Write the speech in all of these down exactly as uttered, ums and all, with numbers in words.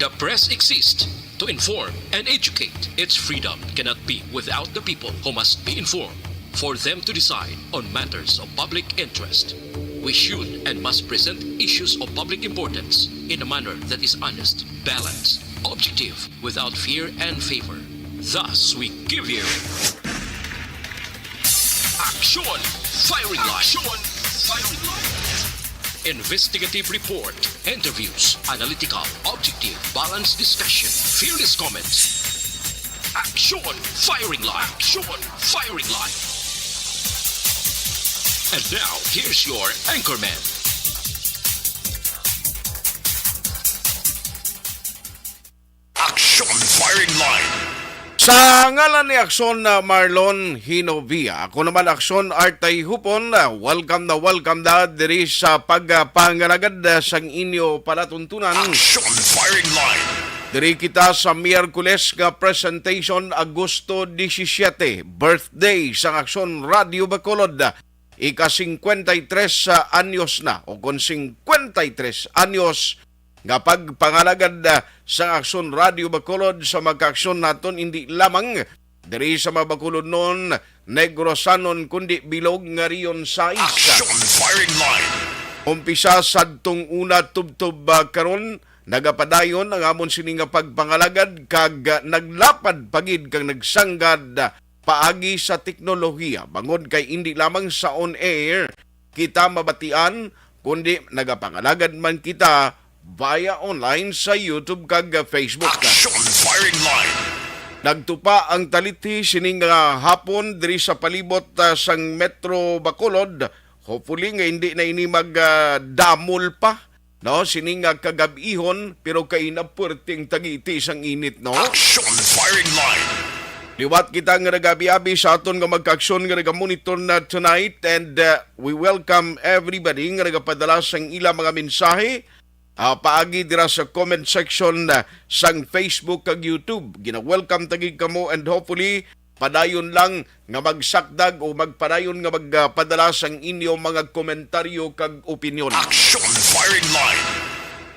The press exists to inform and educate. Its freedom cannot be without the people, who must be informed for them to decide on matters of public interest. We should and must present issues of public importance in a manner that is honest, balanced, objective, without fear and favor. Thus, we give you Action Firing Line. Action Firing Line. Investigative report, interviews, analytical, objective, balanced discussion, fearless comments. Action Firing Line. Action Firing Line. And now, here's your anchorman. Action Firing Line. Sa ngalan ni Action, uh, Marlon Hinovia, ako naman Action Artay Hupon, uh, welcome na welcome na diri sa pagpangalagad, uh, sang inyo palatuntunan. Action Firing Line. Diri kita sa Miyerkules nga presentation, Agosto disisiete, birthday sang Action Radio Bacolod. Ika singkwenta y tres anyos na, o kon singkwenta y tres anyos nga pagpangalagad, ah, sang Aksyon Radio Bacolod sa mga kaaksyon naton, indi lamang diri sa mga Bacolodnon, Negrosanon, kundi bilog nga Region sais. Action Firing Line. Umpisa sadtong una tubtob, ah, karon, nagapadayon ang amon sini nga pagpangalagad kag, ah, naglapad pa gid kag nagsanggad, ah, paagi sa teknolohiya, bangod kay indi lamang sa on-air kita mabatian, kundi nagapangalagad man kita via online sa YouTube kag Facebook. Action Firing Line. Nagtupa ang talithi sining nga hapon diri sa palibot, ah, sang Metro Bacolod. Hopefully nga hindi na ini mag, ah, damol pa, no, sini nga kagab-ihon, pero kay napuwerteng tagiti sang init, no? Action Firing Line. Liwat kita nga nagabi-abi sa aton nga magkaaksyon nga nagamonitor na tonight, and, uh, we welcome everybody nga nagapadala sang ila mga mensahe, ah, paagi dira sa comment section, ah, sang Facebook kag YouTube. Gina-welcome ta gid kamo, and hopefully padayon lang nga magsakdag o magpadayon nga magpadala sang inyo mga komentaryo kag opinyon. Action Firing Line.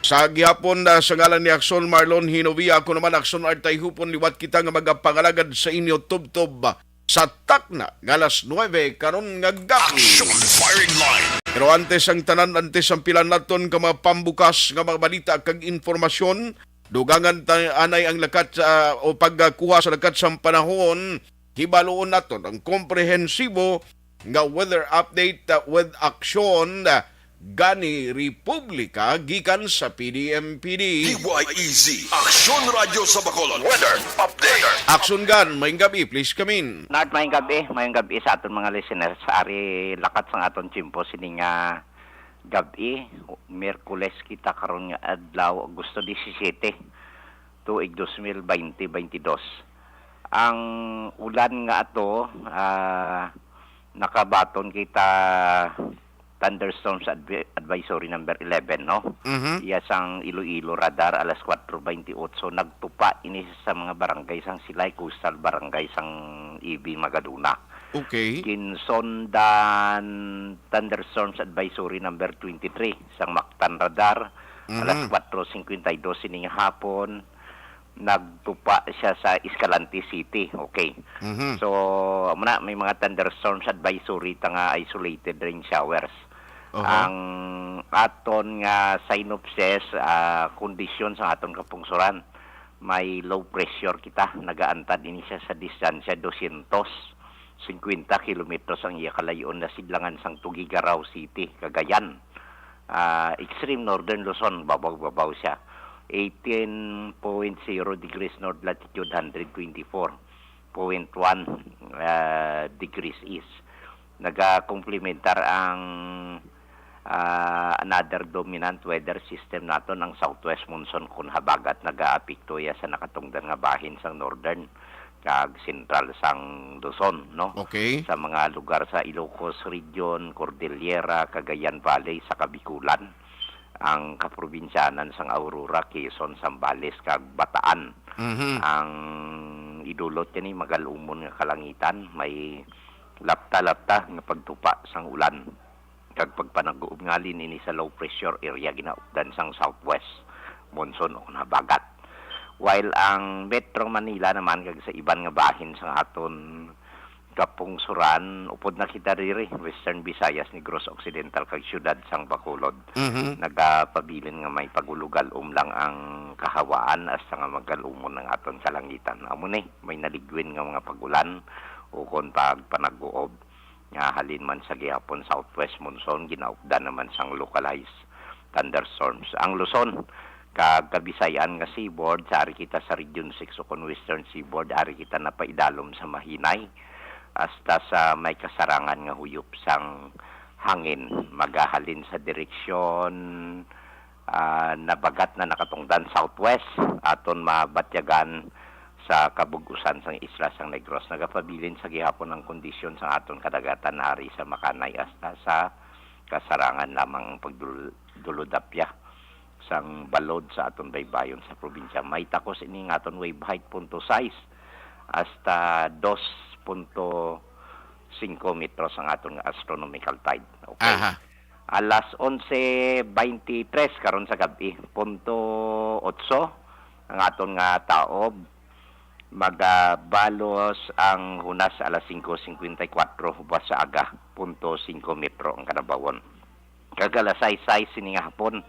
Sa gihapon, ah, sa ngalan ni Aksyon Marlon Hinovia, ako naman Aksyon Artay Hupon, liwat kita nga magapangalagad sa inyo tubtob sa takna nga alas nuebe karon nga gab-i. Action Firing Line. Pero antes ang tanan, antes ang pila naton ka mga pambukas nga mga balita kag impormasyon, dugangan ta anay ang lakat sa, o pagkuha sa lakat sang panahon. Hibaluon naton ang komprehensibo nga weather update, uh, with Aksyon, uh, gani Republika gikan sa P D M P D. D Y E Z, Aksyon Radyo sa Bacolod. Weather update. Aksyon Gan, maayong gab-i, please come in. Nard, maayong gab-i, maayong gab-i sa aton mga listeners. Ari lakat sang aton tiyempo sini nga gab-i, Miyerkules kita karon nga adlaw, Agosto disisiete, tuig dos mil baynte, baynte dos. Ang ulan nga ato, ah, nakabaton kita thunderstorms advi-, advisory number eleven, no? Mhm. Iya sang Iloilo radar, alas kuwatro baynte otso, nagtupa ini sa mga barangay sang Silay, coastal barangay sang E B Magaduna. Okay. Ginsundan thunderstorms advisory number twenty-three sang Mactan radar, alas Mhm. kuwatro singkwenta y dos sining hapon, nagtupa siya sa Escalante City. Okay. Mhm. So, amo na, may mga thunderstorms advisory ta nga isolated rain showers. Oho. Ang aton nga synopsis, ah, kondisyon sa aton kapungsoran, may low pressure kita, nagaantad ini siya sa distansya dosyentos singkwenta kilometros ang iya kalayon, nasidlangan sang Tuguegarao City, Cagayan. Ah, extreme northern Luzon, babaw-babaw siya. Eighteen point zero degrees north latitude, hundred twenty-four point one, ah, degrees east. Nagakomplementar ang, ah, another dominant weather system naton, ang southwest monsoon, kon habagat nagaapekto iya sa nakatungdan nga bahin sang northern kag sentral sang Luzon, no? Okay. Sa mga lugar sa Ilocos Region, Cordillera, Cagayan Valley, sa Kabikulan, ang kaprobinsyanan sang Aurora, Quezon, Zambales, kag Bataan. Mhm. Ang idulot kini magal-umon nga kalangitan, may lapta-lapta nga pagtupa sang ulan kag pagpanaguob ngalin ini sa low pressure area ginaupdan sang southwest monsoon o kon habagat. While ang Metro Manila naman kag sa iban nga bahin sang aton kapungsuran, upod na kita diri, Western Visayas, Negros Occidental, kag siyudad sang Bacolod, Mhm. nagapabilin nga may pag-ulugal-om lang ang kahawaan hasta nga magal-umon ang aton kalangitan. Amo ni, may naligwin nga mga pag-ulan ukon pagpanag-uob nga halin man sa gihapon southwest monsoon, ginaupdan naman sang localized thunderstorms. Ang Luzon kag Kabisayan nga seaboard, sa ari kita sa Region six ukon Western Seaboard, ari kita napaidalom sa mahinay hasta sa may kasarangan nga huyop sang hangin, magahalin sa direksyon, ah, nabagat na nakatungdan southwest, aton mabatyagan sa kabug-usan sang isla sang Negros. Nagapabilin sa gihapon ang kondisyon sang aton kadagatan, ari sa Makanay hasta sa kasarangan lamang ang pagdul-, dulodapya sang balod sa aton baybayon sa probinsya. May takos ini nga aton wave height, punto sais hasta dos punto singko metros ang aton nga astronomical tide. Okay? Aha. Alas onse veintitrés karon sa gab-i, punto otso ang aton nga taob. Magabalos ang hunas alas singko singkwenta y kuwatro buwas sa aga, punto singko metro ang kalabawon. Kag alas sais sais sini nga hapon,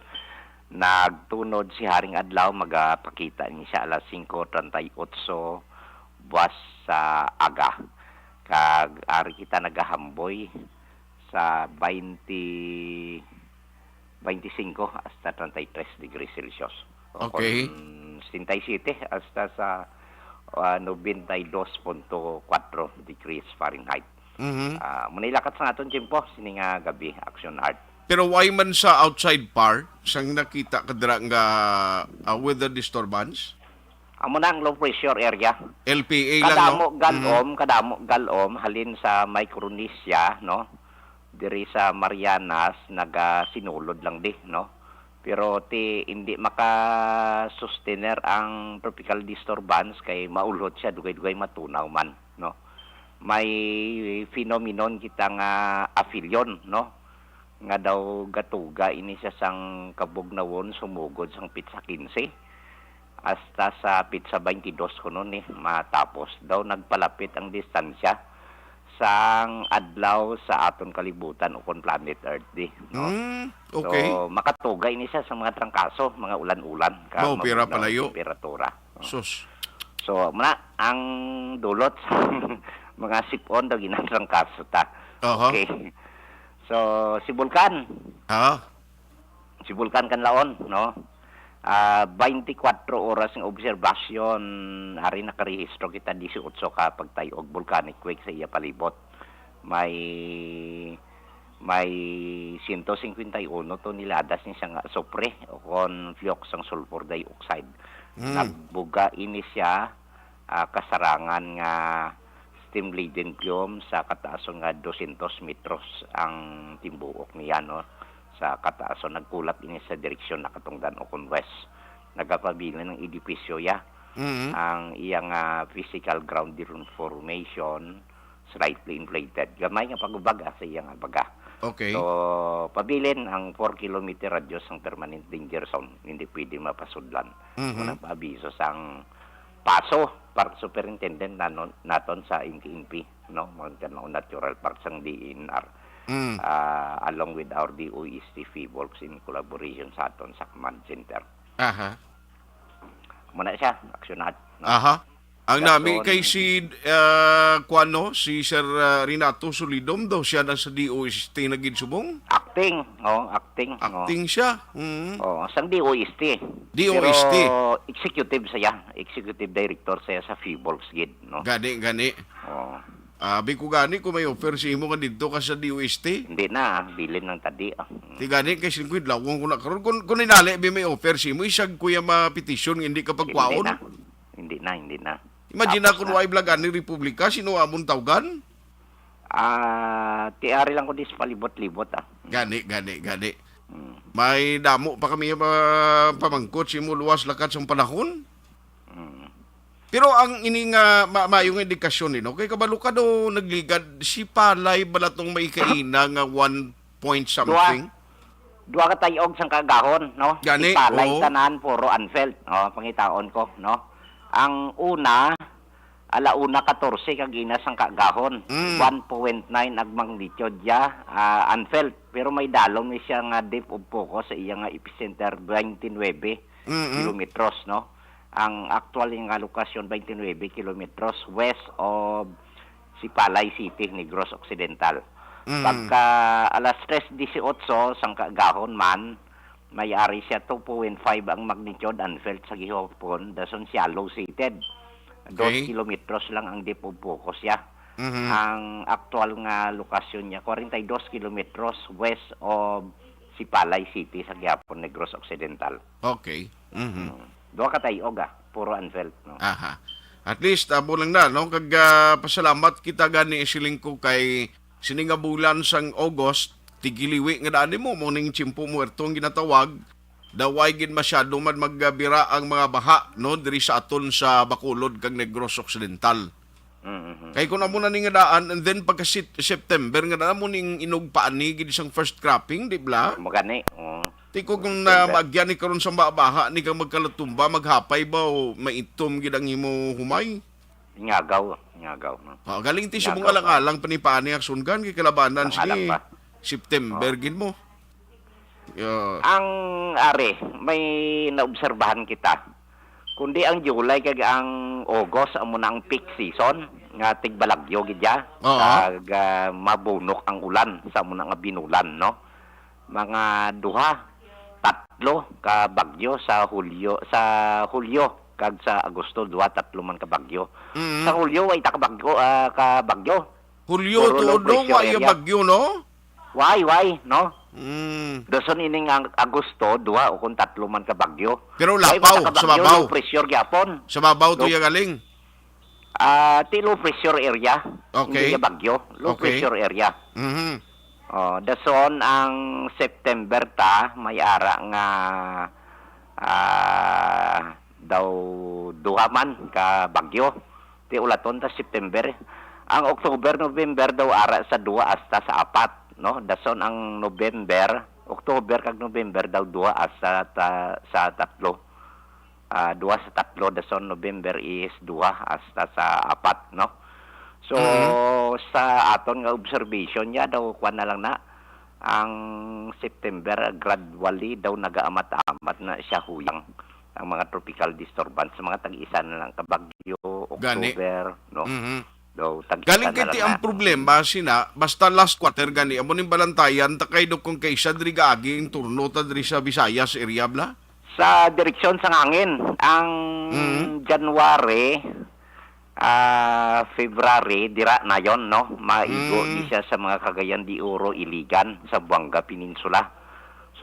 nagtunod si Haring Adlaw, magapakita ni siya alas singko treinta y ocho buwas sa aga. Kag ari kita nagahamboy sa baynte, baynte singko hasta treinta y tres degrees Celsius. O Okay. kon setenta y siete hasta sa, ah, noventa y dos punto kuwatro degrees Fahrenheit. Mhm. Ah, muna ilakat sa aton tiyempo, sini nga gabi, Action Art. Pero why man sa outside part, sang nakita ka dira nga, ah, weather disturbance? Amo na ang low pressure area. L P A lang, no? Kadamo galom, Mhm. kadamo galom, halin sa Micronesia, no? Diri sa Marianas, nagasinulod lang di, no? Pero ti, hindi maka-sustainer ang tropical disturbance kay maulhot siya, dugay-dugay matunaw man, no? May phenomenon kita nga aphelion, no? Nga daw gatuga ini siya sang kabugnawon sumugod sang pitsa quince hasta sa pitsa baynte dos kuno ni matapos. Daw nagpalapit ang distansya sang adlaw sa aton kalibutan ukon planet Earth di, no? Mm, okay. So, makatuga ini siya sa mga trangkaso, mga ulan-ulan, kag Mao, pira mabugnaw ang palayo. temperatura. Oh. Sus. So, muna, ang dulot sa mga sipon daw ginang trangkaso ta. Aha. Okay. So, si Bulkan. Ha? Si Bulkan Kanlaon, no? Ah, twenty-four oras nga obserbasyon, hari nakarehistro kita disiotso ka pagtay og volcanic quake sa iya palibot. May, may siyento singkwenta y uno toneladas ni siya nga asupre o kon flukes sang sulfur dioxide. Mm. Nagbuga ini siya, ah, kasarangan nga steam laden plume sa kataason nga dosyentos metros ang timbuok niya, no? Sa kataason, nagkulat ini sa direksyon nakatungdan o kon west. Nagapabilin ang edipisyo ya. Mhm. Ang iya nga physical ground deformation, slightly inflated. Gamay nga pag-ubaga sa iya nga baga. Okay. So, pabilin ang four kilometer radius ang permanent danger zone. Hindi pwede mapasudlan. Mhm. Muna ang paabiso sang PASO, Park Superintendent nanon-, naton sa N P N P, no? Mga kanang natural park sang D E N R. Mm. Ah, along with our D O S T PHIVOLCS in collaboration sa aton sa command center. Aha. Muna siya, aksyonan, no? Aha. Ang Aksyon. nami kay si, ah, kuwan, no? Si Sir, ah, Renato Solidom daw, siya na sa D O S T na gid subong? Acting, oh, acting, oh. Acting siya. Mm. Oh, sang D O S T. D O S T. Pero executive siya, executive director siya sa PHIVOLCS gid, no? Gani, gani. Oh. Abi ko gani kung may offer sa imo nga didto ka sa D O S T. Hindi na, bilin ng tadi, ah. Mm. Ti gani kay singkwid lawong ko na karon. Kung, kung inali, bi may offer sa imo, isag ko yung mga petition nga hindi ka Hindi pagkwaon. na. Hindi na, hindi na. Imagine Tapos na kung na. Wa iblag ani Republika, sino amon tawgan? Ah, ti ari lang ko dis palibot-libot, ah. Gani, gani, gani. Mm. May damo pa kami pa, pamangkot sa imo luwas lakat sang panahon. Mm. Pero ang ini nga ma-, maayo nga indikasyon ni, no? Kay kabalo ka daw nagligad si Palay bala tong may kaina nga one point Duha. something. Dua ka tay-og sang kaagahon, no? Gani, Ipalay oo. Tanan, puro unfelt. Oh, pangitaon ko, no? Ang una, ala una katorse kag ina sang kaagahon. Mm. One point nine ang magnitude ya, ah, unfelt. Pero may dalom ni siya nga depth of focus sa iya nga epicenter, twenty-nine Mm-mm. kilometros, no? Ang aktual nga lokasyon, twenty-nine kilometros west of Sipalay City, Negros Occidental. Mm. Pagka alas tres dieciocho sang kaagahon man, may ari siya two point five ang magnitude, unfelt sa gihapon, dason shallow seated. Dos Okay. kilometros lang ang depth of focus siya. Mhm. Ang aktual nga lokasyon niya, forty-two kilometros west of Sipalay City sa gihapon, Negros Occidental. Okay. Mhm. Mm. Duha ka tay-og, ah. Puro unfelt, no? Aha. At least, amo lang na, no? Kag, ah, pasalamat kita gani, siling ko, kay sini nga bulan sang August, tigiliwi nga daan mo, mo ning tiyempo muerto ang ginatawag. Daw way gid masyado man magbira ang mga baha, no, diri sa aton sa Bacolod kag Negros Occidental. Mm-hmm. Kay kung amo na ni nga daan, and then pagka Sep-, September nga daan mo ning inugpaani gid sang first cropping, di bla? Magani, oo. Ti ko kung September. Na maagyan ni karon sa baha ni kang magkalatumba, maghapay ba o maitom gid ang imo humay? Ngagaw, ngagaw, no? Ah, galing ti subong Ngagaw pa. Alang-alang panipaani ang sunggan kay kalabanan, Alang-alang sige. Pa. September Oh. gid mo. Yeah. Ang ari, may naobserbahan kita. Kundi ang July kag ang August amo na ang peak season nga tigbalagyo gid ya. Oo. Kag, ah, mabunok ang ulan sa amo na nga binulan, no? Mga duha, tatlo ka bagyo sa Hulyo, sa Hulyo kag sa Agosto, duha, tatlo man ka bagyo. Mm. Sa Hulyo, way ta ka bagyo, ah, ka bagyo. Hulyo, Puro low tuod, no? pressure Wa iya area. Bagyo, no? Why, why, no? Mm. Dason ining ang Agosto, duha o kung tatlo man ka bagyo. Pero Why lapaw, man ta ka sa bagyo? Babaw. Low pressure gyapon. Sa babaw to Low iya galing? Ah, ti low pressure area. Okay. Hindi iya bagyo. Low Okay. pressure area. Mhm. Oh, dason ang September ta, may ara nga, ah, daw duha man ka bagyo. Ti ulaton ta September. Ang October, November daw ara sa duha hasta sa apat, no? Dason ang November, October kag November daw duha hasta ta-, sa tatlo. Ah, duha sa tatlo, dason November is duha hasta sa apat, no? So, Mm. sa aton nga observation niya daw, kuwan na lang na, ang September, gradually daw nagaamat-amat na siya huyang ang mga tropical disturbance, mga tag-isa na lang ka bagyo, Gani. October, no? Mhm. Daw, tag-isa Galing na kay lang ti ang na. problema, sina, basta last quarter gani, amo ning balantayan, ta kay do kung kaysa diri gaagi ang turno ta diri sa Visayas area, bla? Sa direksyon sang hangin, ang Mhm. January, ah, February, dira na yon, no? Maigo Mm. ni siya sa mga Cagayan de Oro, Iligan, Zamboanga Peninsula.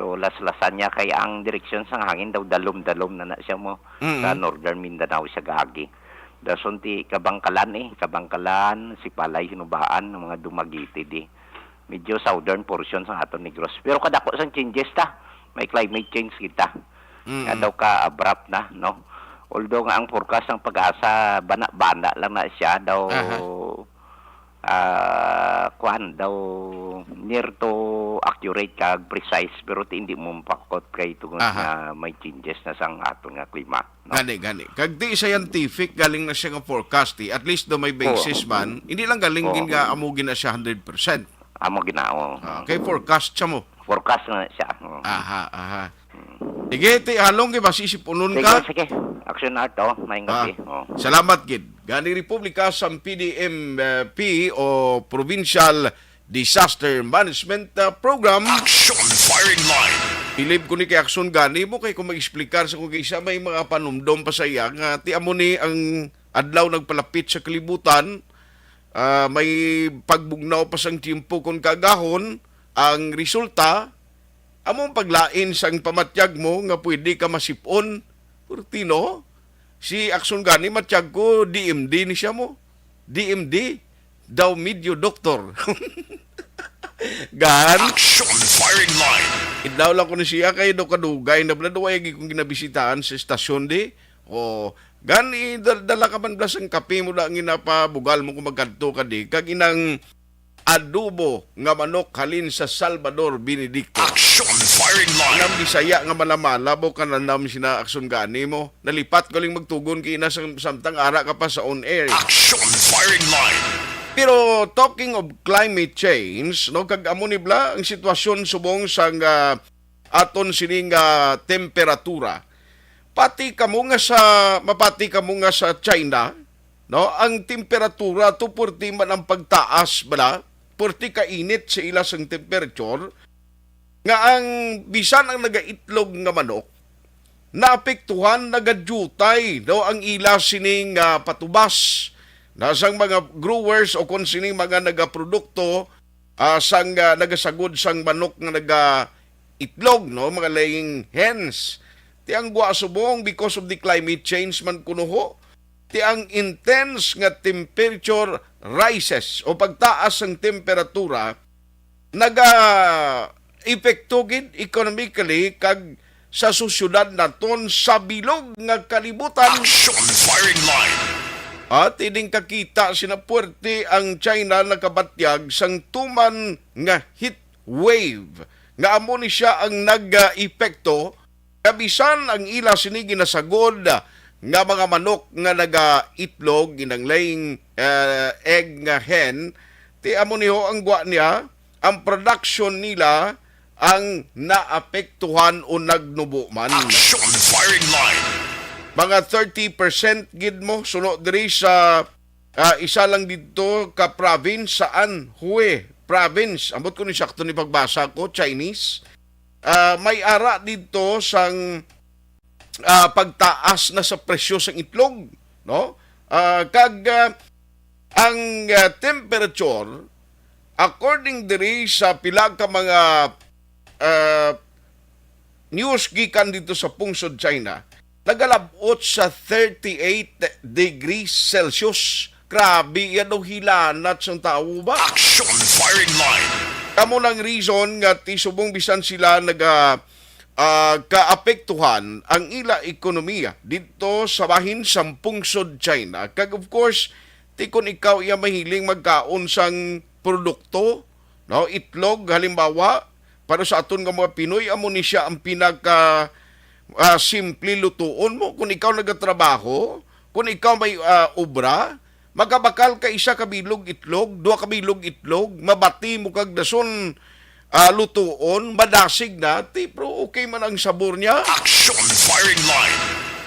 So, laslasan niya kay ang direksyon sang hangin daw dalom-dalom na na siya mo sa Mm. Northern Mindanao siya gaagi. Dason ti Kabangkalan, eh, Kabangkalan, Sipalay, Hinubaan, ang mga Dumaguete di. Medyo southern portion sang aton Negros. Pero kadako sang changes ta. May climate change kita. Mm. Nga daw ka abrupt na, no? Although nga ang forecast sang PAGASA, bana-bana lang na siya, daw, Aha. ah, kuan, daw near to accurate kag precise, pero ti hindi mo mapakot kay tungod Aha. nga may changes na sang aton nga klima, no? Gani, gani. Kag di scientific, galing na siya nga forecast, eh. At least do may basis Oo. man. Hindi lang galing Oo. gin nga amo gina siya hundred percent. Amo gina, oo. Ah, kay forecast siya mo. Forecast na siya. Oo. Aha, aha. Hmm. Sige, ti, halong kay basi sipunon Sige, ka. sige. Action Art, oh. Maayong Ah, gabi. Oh. salamat gid. Gani Republika sang P D M, eh, P o Provincial Disaster Management, ah, Program. Action Firing Line. Pilib ko ni kay Action gani mo kay kung mag-explicar sa kung kaysa may mga panumdom pa sa iya nga ti amo ni ang adlaw nagpalapit sa kalibutan, ah, may pagbugnaw pa sang tiyempo kon kaagahon, ang resulta, amo ang paglain sang pamatyag mo nga pwede ka masip-on. Purtino, si Akson gani, matyag ko, D M D ni siya mo. D M D, daw medyo doktor. Gan? Action Firing Line. Idlaw lang ko ni siya kay do kadugay na bala, do ay kong ginabisitaan sa estasyon di. O, gan, idal-, dala ka man bala sang kape mo da, ang ginapabugal mo kung magkadto ka di. Kag inang adobo nga manok halin sa Salvador Benedicto. Action firing line. Ang Bisaya nga malamala mo, kananam sina akson gani mo. Nalipat ko lang magtugon kay ina sang-, samtang ara ka pa sa on air. Action firing line. Pero talking of climate change, no, kag amo ni bala ang sitwasyon subong sang, ah, aton sining, ah, temperatura. Pati kamo nga sa, mapati kamo nga sa China, no, ang temperatura to, purti man ang pagtaas bala, purti ka init sa ila sang temperature, nga ang bisan ang nagaitlog nga manok, naapektuhan, nagadyutay, no, ang ila sining, ah, patubas na sang mga growers o kon sining mga nagaprodukto, ah, sang, ah, nagasagod sang manok nga nagaitlog, no, mga laying hens. Ti ang gwa subong because of the climate change man kuno ho. Ti ang intense nga temperature rises o pagtaas sang temperatura naga-epekto gid economically kag sa sosyedad naton sa bilog nga kalibutan. Action firing line. At ining kakita sina puwerte ang China nakabatyag sang tuman nga heat wave nga amo ni siya ang nag-epekto, kabisan ang ila sini ginasagod nga mga manok nga nagaitlog, ginang laying, eh, egg nga hen, ti amo ni ho ang gwa niya, ang production nila ang naapektuhan o nagnubo man. Action firing line. Mga thirty percent gid mo suno diri sa, ah, isa lang didto ka province, saan? Hue province. Ambot ko ni sakto ni pagbasa ko, Chinese. Ah, may ara didto sang, ah, pagtaas na sa presyo sang itlog, no? Ah, kag, ah, ang, ah, temperature, according diri sa pila ka mga, ah, news gikan dito sa pungsod China, nagalabot sa thirty-eight degrees Celsius. Grabe, yan daw hilanat sang tawo ba? Action firing line. Kamo nang reason nga ti subong bisan sila naga, ah, kaapektuhan ang ila ekonomiya dito sa bahin sang pungsod China. Kag of course, ti kun ikaw iya mahiling magkaon sang produkto, no, itlog halimbawa, para sa aton nga mga Pinoy, amo ni siya ang pinaka, ah, simple lutuon mo. Kung ikaw nagatrabaho, kung ikaw may, ah, obra, makabakal ka isa ka bilog itlog, duha ka bilog itlog, mabati mo kag dason, ah, lutuon, madasig na, ti, pero okay man ang sabor niya. Action firing line.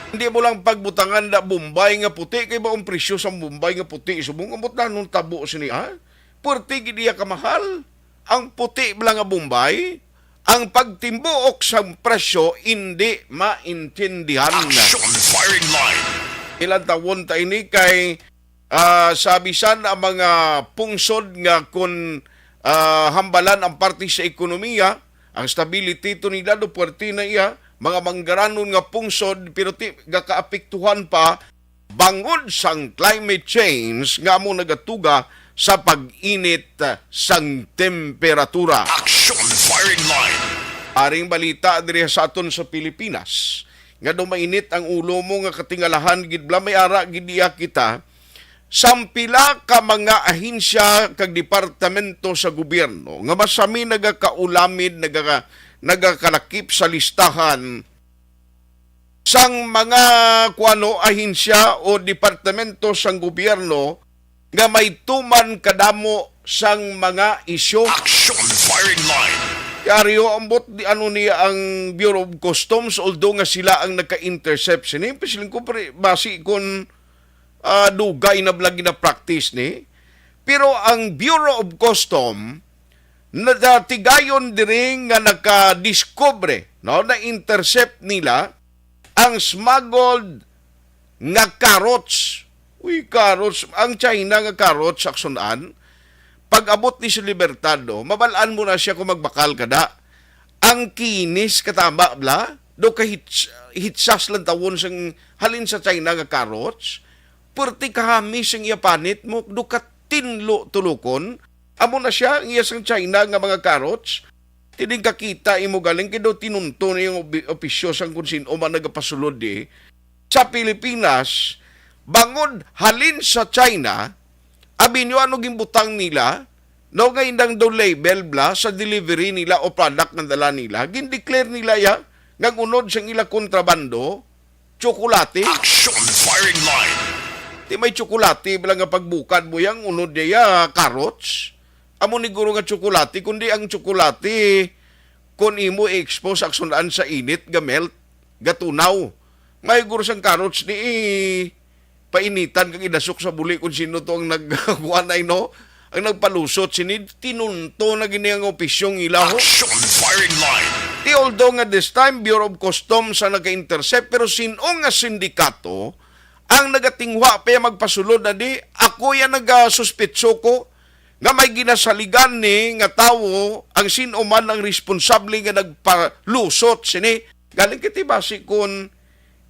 Hindi mo lang pagbutangan na Bombay nga puti, kay ba ang presyo sa Bombay nga puti, subong, ambot na nung tabo sini, ha? Puwerte gid iya kamahal. Ang puti bala nga Bombay, ang pagtimbuok sang presyo indi maintindihan. Action firing line. Ilang tawon ta ini kay, ah, sa bisan ang mga pungsod nga kun, ah, hambalan ang parte sa ekonomiya, ang stability to nila do puwerte na iya, mga manggaranon nga pungsod, pero ti gakaapektuhan pa bangod sang climate change nga amo nagatuga sa pag-init sang temperatura. Action firing line. Aring balita diri sa aton sa Pilipinas, nga dumainit ang ulo mo nga katingalahan gid bala may ara gid iya kita sang pila ka mga ahensya kag departamento sa gobyerno nga masami nagakaulamid, nagaka-, nagakalakip sa listahan sang mga kuano, ahensya o departamento sang gobyerno nga may tuman kadamo sang mga isyu. Action firing line. Yari ho, ambot di ano ni ang Bureau of Customs, although nga sila ang nagka-intercept sini. Pasiling ko, pre, basi kun, ah, dugay na bala gina-practice ni. Pero ang Bureau of Custom, na, na tigayon diri nga nakadiskubre, no, na-intercept nila ang smuggled nga carrots. Uy, carrots. Ang China nga carrots, aksunan, pag-abot ni sa Libertad, no, mabal-an mo na siya kung magbakal ka da. Ang kinis, katama bala, do ka hits-, hitsas lang tawon sang halin sa China nga carrots. Purti kahamis ang iya panit mo, do ka tinlo tulukon. Amo na siya, ang iya sang China nga mga carrots. Tining kakita imo galing kay daw tinunto na yung obi-, opisyo sang kung sino man nagapasulod di. Sa Pilipinas, bangod halin sa China, abinyo ano gimbutang nila, No, nga indang daw label bala sa delivery nila o product nga dala nila, gindeclare nila ya nga ang unod sang ila kontrabando, tsokolate. Action firing line. Di may tsokolate bala nga pagbukad mo yang unod niya, carrots. Amo ni guro nga tsokolate, kundi ang tsokolate, kung imo i-expose, aksunan sa init, ga-melt, gatunaw. May guro sang carrots ni painitan kag idasok sa buli kung sino to ang nagkuan ay, no? Ang nagpalusot sini, tinunto na gini ang opisyong ila, ho. Action firing line. Di, although nga this time Bureau of Customs ang naka-intercept, pero sin-o nga sindikato ang nagatinguha pa ya magpasulod na di? Ako ya nagasuspitso ko nga may ginasaligan ni nga tawo ang sin-o man ang responsable nga nagpalusot sini. Galing kiti basi kun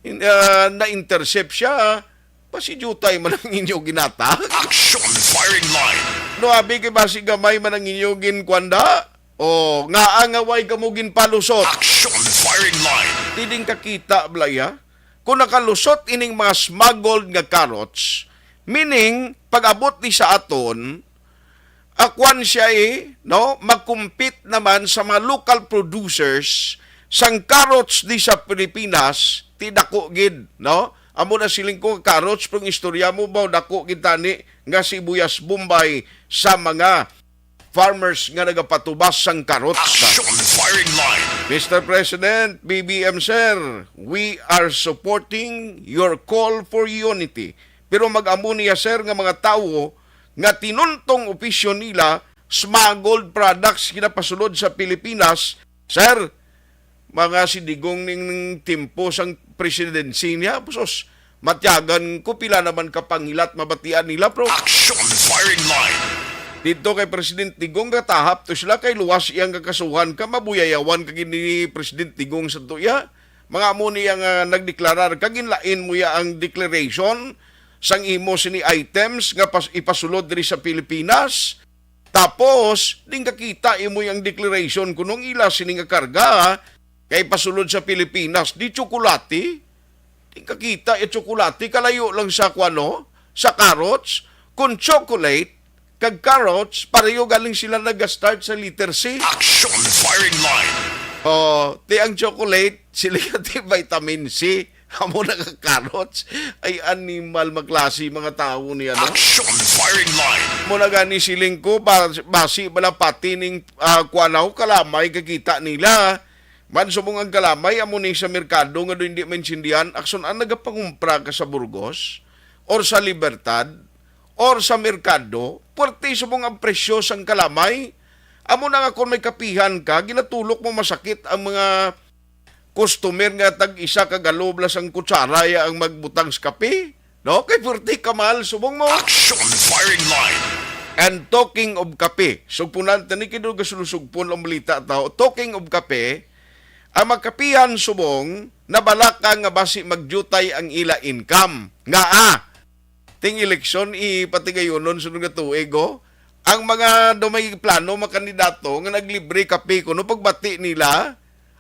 in-, ah, na-intercept siya, basi diutay man ang inyo ginatag. Action firing line. No, abi kay basi gamay man ang inyo ginkwanda. O, nga angaway kamo ginpalusot. Action firing line. Diding kakita, Blaya? Kung nakalusot ining mga smuggled nga carrots, meaning, pag-abot ni sa aton, akwan siya, eh, no? Mag-compete naman sa mga local producers sang carrots di sa Pilipinas, ti dako gid, no? Amo na siling ko carrots, pero ang istorya mo ba, dako gid tani nga sibuyas Bombay sa mga farmers nga nagapatubas sang carrots. Action firing line. Mister President, B B M, sir, we are supporting your call for unity. Pero mag-amo niya, sir, nga mga tawo nga tinuntong opisyo nila, smuggled products ginapasulod sa Pilipinas, sir, mga si Digong ning timpo sang presidency niya, sus, matyagan ko pila naman ka pangilat mabatian nila, bro. Action firing line. Dito kay President Digong, katahap to sila kay luwas iyang kakasuhan ka, mabuyayawan ka gini ni President Digong sa tuya. Mga amo niya nga nagdeklarar ka, ginlain mo ya ang declaration sang imo sini items nga pas-, ipasulod diri sa Pilipinas. Tapos, ding kakita imo yang declaration kunong ila sini nga karga, kay pasulod sa Pilipinas, di tsokolate. Ding kakita yung tsokolate, kalayo lang sa kuano, sa carrots. Kung chocolate, kag carrots, pareho galing sila nag-start sa letter C. Action firing line. Oh, ti ang chocolate, sila yung ti vitamin C. Amo na nga carrots. Ay, animal maklase mga tawo niya, no? Action firing line. Mo na gani siling ko, ba-, basi bala pati ning, ah, kuan ako, kalamay kakita nila. Man subong ang kalamay, amo ni sa merkado nga doon hindi maintindihan, akson ang nagapangumpra ka sa Burgos or sa Libertad, or sa merkado, puwerte subong ang presyo sang kalamay. Amo na nga kung may kapihan ka, ginatulok mo masakit ang mga customer nga tag-isa ka galob lang sang kutsara ya ang magbutang sa kape. No? Kay puwerte ka mahal subong mo. Action firing line. And talking of kape, sugpunan tani kay do gasulusugpon ang balita tao. Talking of kape, ang makapihan subong nabalaka nga basi magjutay ang ila income. Nga, ah, ting eleksyon, ipatigayonon sunod nga tuig, oh. Ang mga daw may plano, mga kandidato nga naglibre kape kuno pagbati nila,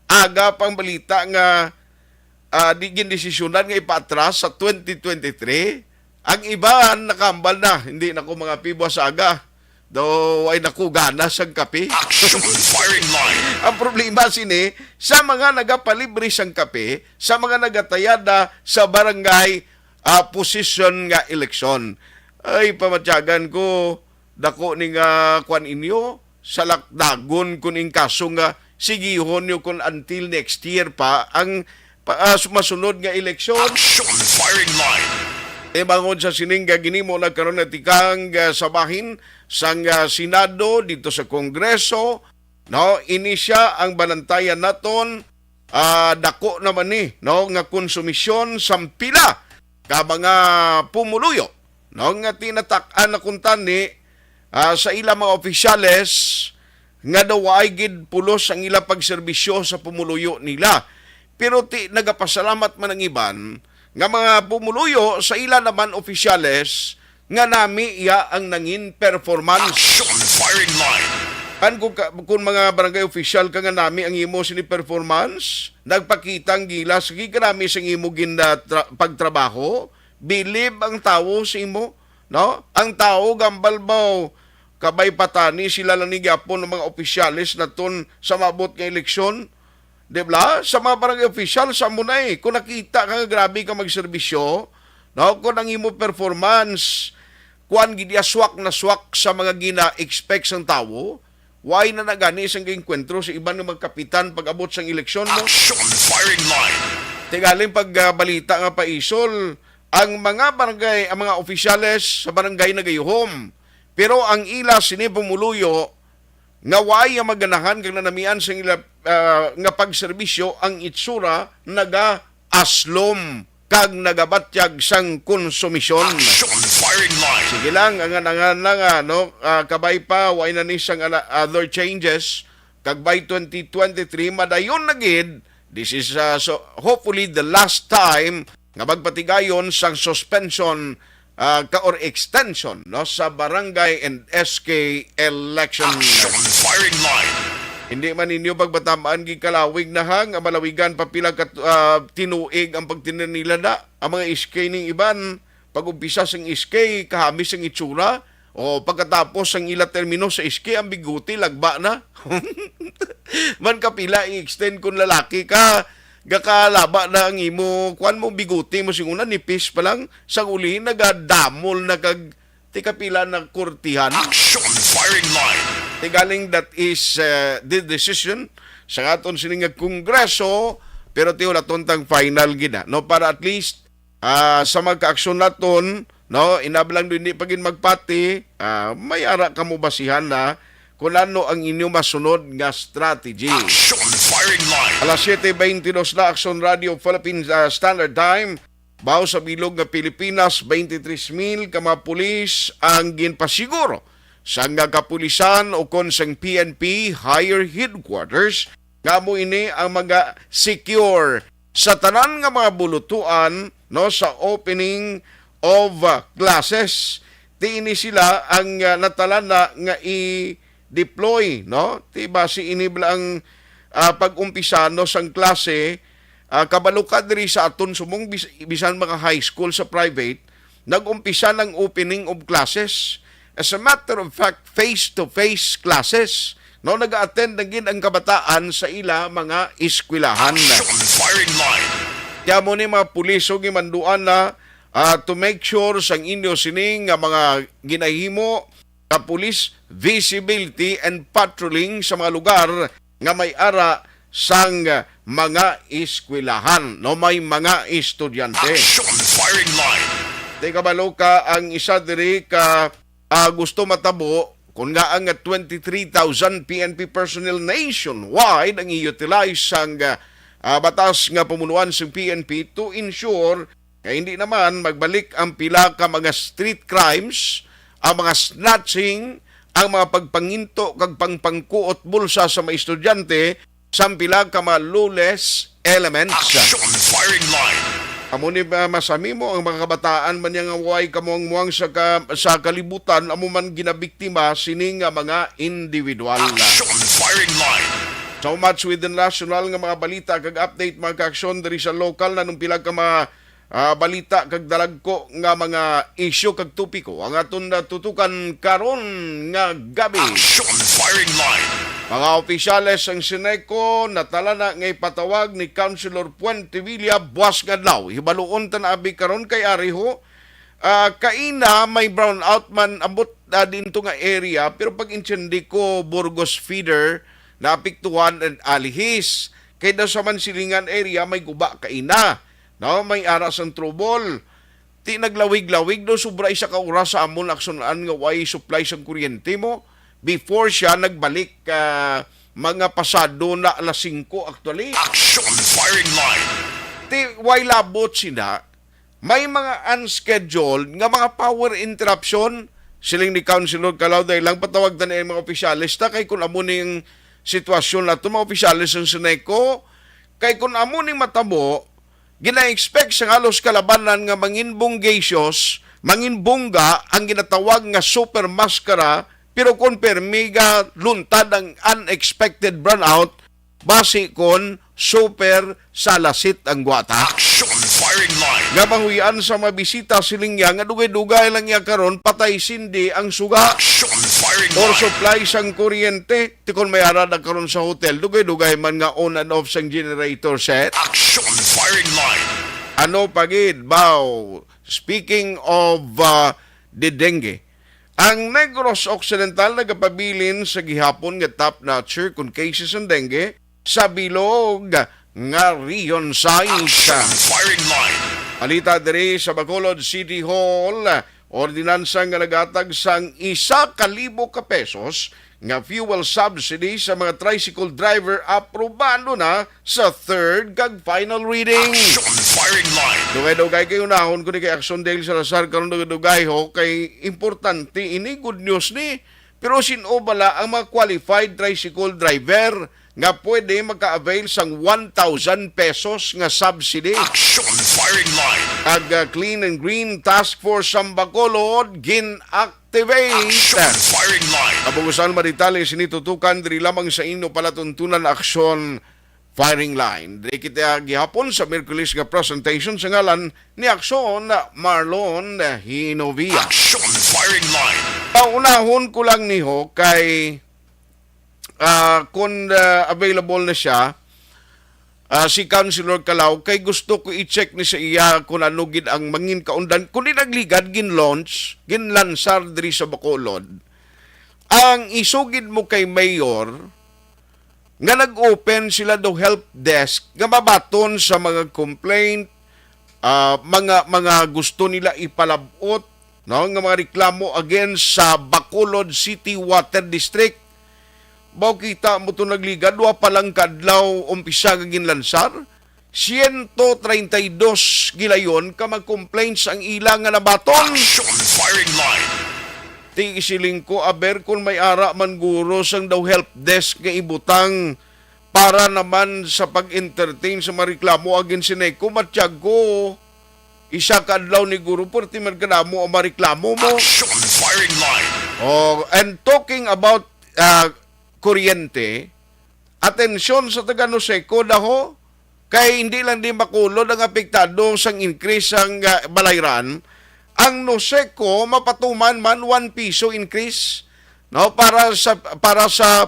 aga pang balita nga, ah, di gindesisyonan nga ipaatras sa twenty twenty-three. Ang iban nakambal na, hindi na ko mga pibo sa aga. Daw ay nakugana sang kape. Action firing line. Ang problema sini, sa mga nagapalibre sang kape, sa mga nagatayada sa barangay, ah, position nga eleksyon. Ay, pamatyagan ko, dako ni nga kwan inyo, salakdagon kun in kaso nga sigihon nyo kun until next year pa ang pa, ah, masunod nga eleksyon. Action firing line. Tibangon sa sining nga ginimo na karon nga tikang, ah, sa bahin sang, ah, Senado dito sa Kongreso, no, ini siya ang banantayan naton, ah, dako naman ni, no, nga konsumisyon sang pila ka mga pumuluyo, no, nga tinatak-an na kuntani, ah, sa ilang mga opisyales nga daw waay gid pulos ang ilang pagserbisyo sa pumuluyo nila. Pero ti nagapasalamat man ang iban nga mga pumuluyo sa ila naman opisyales nga nami iya ang nangin performance. Action firing line. Kan kung, ka, kung mga barangay official ka nga nami ang imo sini performance, nagpakita ang gilas, gikanami sa imo gin, ah, tra-, pagtrabaho, bilib ang tawo sa imo, no? Ang tawo gambal ba Kabay pa tani sila lang ni gyapon ang mga opisyales naton sa maabot nga eleksyon. Di ba? Sa mga barangay official, sa mo na eh. Kung nakita ka nga grabe ka magserbisyo, no? Kung ang imo performance, kuan gid ya, swak na swak sa mga gina-expect sang tawo, why na nagani sang enkwentro sa iban nga mga kapitan pag-abot sang eleksyon mo? Action firing line. Tigaling pag ah, balita nga paisol, ang mga barangay, ang mga opisyales sa barangay nagayuhom. Pero ang ila sini pumuluyo nga way ang maganahan kag nanamian sa ila ah, nga pagserbisyo, ang itsura naga-aslom kag nagabatyag sang konsumisyon. Action firing line. Sige lang, angan-angan lang, ah, no? Ah, kabay pa, way na ni sang ala- other changes. Kag by twenty twenty-three, madayon na gid. This is, ah, so, hopefully the last time nga magpatigayon sang suspension ah, ka or extension, no, sa barangay and S K election. Action firing line. Hindi man ninyo pagbatamaan gikalawig na ha nga malawigan pa pila ka ah, tinuig ang pagtinanila na ang mga S K ning iban. Pag-umpisa sang S K, kahamis ang itsura. O pagkatapos sang ila termino sa S K, ang biguti lagba na. Man kapila i-extend kung lalaki ka, gakalaba na ang imo, kuan mo, biguti mo singuna, nipis pa lang, sang uli nagadamol na kag ti kapila na kurtihan. Action firing line. Ti galing that is uh, the decision sa aton sini nga kongreso, pero ti wala tontang final gid na, no, para at least ah, sa mga kaaksyon naton, no, inablang do hindi pa gid magpati, ah, may ara kamo basihan na kung ano ang inyo masunod nga strategy. Action firing line. Alas siete veintidós na, Action Radio Philippines ah, Standard Time. Baho sa bilog nga Pilipinas, twenty-three mil ka mga pulis ang ginpasiguro sang kapulisan o kon sang P N P higher headquarters nga amo ini ang mga secure sa tanan nga mga bulutuan, no, sa opening of uh, classes. Ti ini sila ang uh, natalana nga i-deploy, no? Ti basi ini bala ang uh, pag-umpisa, no, sang klase. Uh, kabalo ka diri sa aton sumong bis- bisan mga high school sa private, nag-umpisa ng opening of classes. As a matter of fact, face-to-face classes, no, nag-attend na gid ang kabataan sa ila mga eskwelahan. Action firing line. Kaya mo ni mga pulis o gimanduan na ah, to make sure sang inyo sini nga mga ginahimo ka police visibility and patrolling sa mga lugar nga may ara sang mga eskwelahan, no, may mga estudyante. Action firing line. Di kabalo ka ang isa diri ka ah, gusto matabo kung nga ang twenty-three thousand P N P personnel nationwide ang i-utilize sang ah, batas nga pamunuan sang P N P to ensure nga hindi naman magbalik ang pila ka mga street crimes, ang mga snatching, ang mga pagpanginto kag pangpangkuot bulsa sa mga estudyante, sang pila ka mga lawless elements. Action firing line. Amo ni uh, masami mo ang mga kabataan man nga way kamuang-muang sa, ka, sa kalibutan, amo man ginabiktima sini nga mga individual. Action firing line. So much with the national nga mga balita kag update, mga kaaksyon, diri sa lokal na nung pila ka mga ah, balita kag dalagko nga mga isyu kag topiko ang aton natutukan karon nga gabi. Action firing line. Mga opisyales sang Seneco natalana nga ipatawag ni Councilor Puentevilla buas nga adlaw. Hibaluon ta na abi karon kay ari ho, ah, kaina may brownout man abot ah, dinto nga area, pero pag intindi ko Burgos feeder naapektuhan and Alihis. Kay daw sa Mansilingan area may guba kaina, no? May ara sang trouble. Ti naglawig-lawig do sobra isa ka oras sa amon aksunan nga way supply sang kuryente mo before siya nagbalik ah, mga pasado na alas singko actually. Action firing line. Ti way labot sina, may mga unscheduled nga mga power interruption. Siling ni Councilor Calauday lang, patawag ta na ang mga opisyales ta kay kung amo ning sitwasyon nato, mga opisyales sang Seneco, kay kung amo ning matabo, gina-expect sa halos kalabanan nga mangin bonggacious, mangin bongga ang ginatawag nga super maskara, pero kung permi ga luntad ang unexpected brownout, basi kon super salasit ang gwata. Action firing line. Nga mahuy-an sa mabisita, siling niya nga dugay-dugay lang niya karon, patay sindi ang suga. Action firing Or line. Supply sang kuryente. Ti kon may ara na karon sa hotel, dugay-dugay man nga on and off sang generator set. Action firing line. Ano pa gid, baw? Speaking of uh, the dengue, ang Negros Occidental nagapabilin sa gihapon nga top notcher kon cases sang dengue sa bilog nga Region sais. Action firing line. Balita diri sa Bacolod City Hall, ordinansa nga naghatag sang isa ka libo ka pesos nga fuel subsidy sa mga tricycle driver aprobado na sa third kag final reading. Action firing line. Dugay-dugay kay unahon ko ni kay Action Dale Salazar karon, dugay-dugay ho kay importante ini, good news ni. Pero sin-o bala ang mga qualified tricycle driver nga pwede maka-avail sang one thousand pesos nga subsidy? Action firing line. Ang uh, Clean and Green Task Force sa Bacolod gin-activate. Action firing line. Ang bugusan madetalye sini tutukan diri lamang sa inyo palatuntunan, Action Firing Line. Diri kita gihapon sa Miyerkules nga presentation sa ngalan ni Action Marlon Hinovia. Action firing line. Paunahon ko lang niho kay ah, kung ah, available na siya, ah, si Councilor Calao, kay gusto ko i-check ni sa iya kung ano gid ang mangin kaundan. Kung di nagligad, gin-launch, ginlansar diri sa Bacolod. Ang isugid mo kay Mayor, nga nag-open sila do help desk nga mabaton sa mga complaint, ah, mga mga gusto nila ipalabot, no, nga mga reklamo against sa Bacolod City Water District. Mao kita mo to nagligad, wa pa lang kadlaw umpisa nga ginlansar, siyento treinta y dos gilayon ka mga complaints ang ila nga nabaton. Action firing line. Ti isiling ko, aber kung may ara man guro sang daw help desk nga ibutang para naman sa pag-entertain sa mga reklamo agin si Neko, matyag ko, isa ka adlaw ni guro, pwerte man kadamo ang mga reklamo mo. Action firing line. Oh, and talking about ah, kuryente, atensyon sa taga Noseco daho, kay hindi lang di Bacolod ang apektado sang increase sang ah, balayran. Ang Noseco mapatuman man one piso increase, no, para sa para sa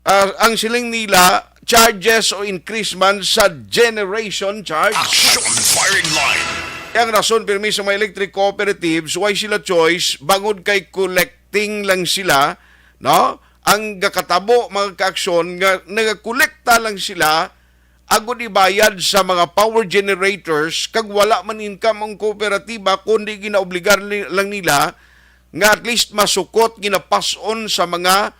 ah, ang siling nila charges o increase man sa generation charge. Action firing line. Ang rason pirmi sa mga electric cooperatives, why sila choice, bangod kay collecting lang sila, no? Ang gakatabo, mga kaaksyon, nga nagakolekta lang sila agud ibayad sa mga power generators, kag wala man income ang kooperatiba, kundi ginaobligar ni- lang nila nga at least masukot, ginapas-on sa mga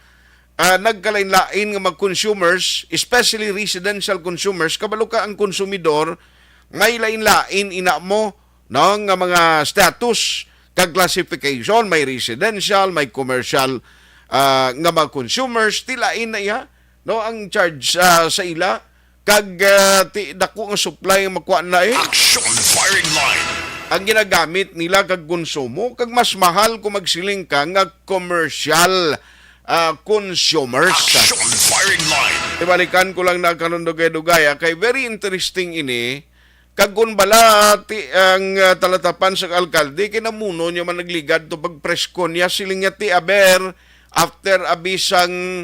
ah, nagkalain-lain nga mga consumers, especially residential consumers. Kabalo ka, ang konsumidor may lain-lain ina mo, no, nga mga status kag classification, may residential, may commercial, ah, nga mga consumers, ti lain na iya, no, ang charge ah, sa ila. Kag ah, ti dako nga supply ang makuha na eh. Action firing line. Ang ginagamit nila kag konsumo, kag mas mahal kung magsiling ka nga commercial ah, consumers. Action firing line. Ibalikan ko lang na karon, dugay-dugay, ah, kay very interesting ini. Kag kun bala ti ang ah, talatapan sa alkalde, kay namuno niya man nagligad to pagpresko niya, siling niya, ti aber, after abisang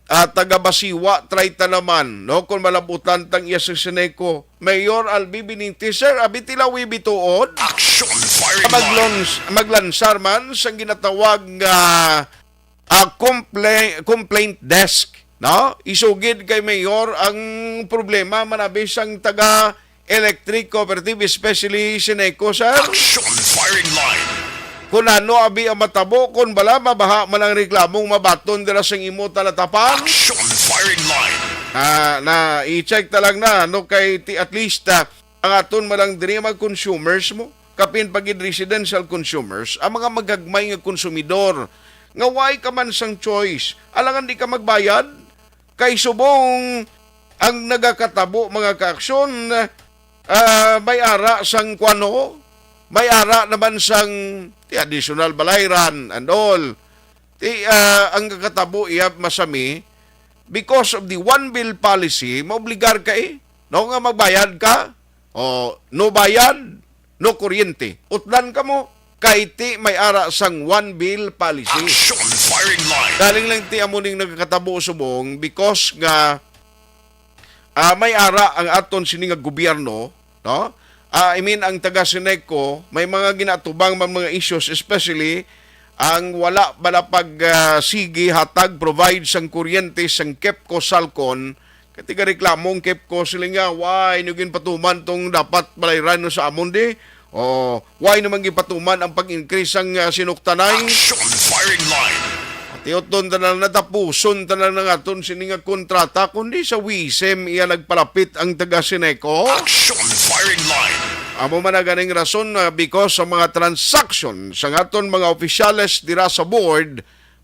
ah, taga Basiwa, try ta naman, no? Kung malabutan tang iya si Seneco, Mayor Albi Benitez, sir, abi tilawi bituon. Action firing line. Maglons, maglansar man sang ginatawag nga ah, complaint, complaint desk, no? Isugid kay Mayor ang problema manabi sang taga electric cooperative, especially Seneco, sir. Action firing line. Kung ano abi ang matabo, kung bala mabaha man ang reklamong mabaton dira sang imo talatapan. Action firing line. Ah, na i-check ta lang na, no, kay ti at least ah, ang aton man lang diri mga consumers mo, kapin pa gid residential consumers, ang mga magagmay nga konsumidor nga way ka man sang choice, alangan di ka magbayad, kay subong ang nagakatabo, mga kaaksyon, ah, may ara sang kuano, may ara naman sang ti additional balayran and all. Ti, ah, ang nagakatabo iya masami, because of the one bill policy, maobligar ka, eh, no, nga magbayad ka, o no bayad, no kuryente. Utlan ka mo, kay ti may ara sang one bill policy. Action firing line. Galing lang ti amo ning nagakatabo subong because nga, ah, may ara ang aton sini nga gobyerno, no? Ah, I mean, ang taga Sineco, may mga ginaatubang man mga issues, especially ang wala bala pag, ah, sige hatag, provide sang kuryente sang KEPCO Salcon. Kay tigareklamo ang KEPCO, sila nga, "Why nyo ginpatuman tong dapat balayran nyo sa amon di? O, why naman ginpatuman ang pag-increase sang, ah, sinuktanay?" Action firing line. Tiyoton tanan, natapuson tanan ang aton sini nga kontrata, kundi sa WISM iya nagpalapit ang taga Sineco. Action firing line. Amo man na ganing rason, ah, because sa mga transaction sa aton mga opisyales dira sa board,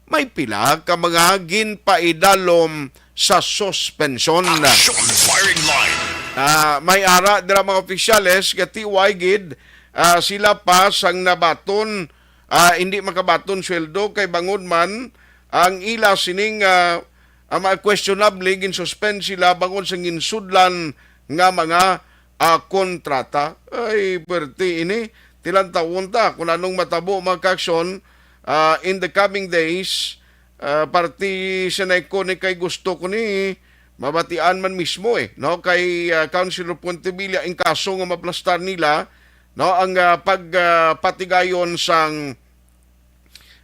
may pila ka mga ginpaidalom sa suspensyon. Action firing line. Ah, may ara dira mga opisyales nga ti wala gid, ah, sila pa sang nabaton, ah, hindi makabaton sweldo kay bangod man ang ila sining, ah, ah, mga questionable, ginsuspend sila bangod sa ginsudlan nga mga, ah, kontrata. Ay, perti ini. Tilantawon ta kung anong matabo, mga kaaksyon, ah, in the coming days. Ah, parti Sineco ni kay gusto ko ni mabatian man mismo, eh, no, kay, ah, Councilor Pontevilla, in kaso nga maplastar nila, no, ang, ah, pag, ah, patigayon sang,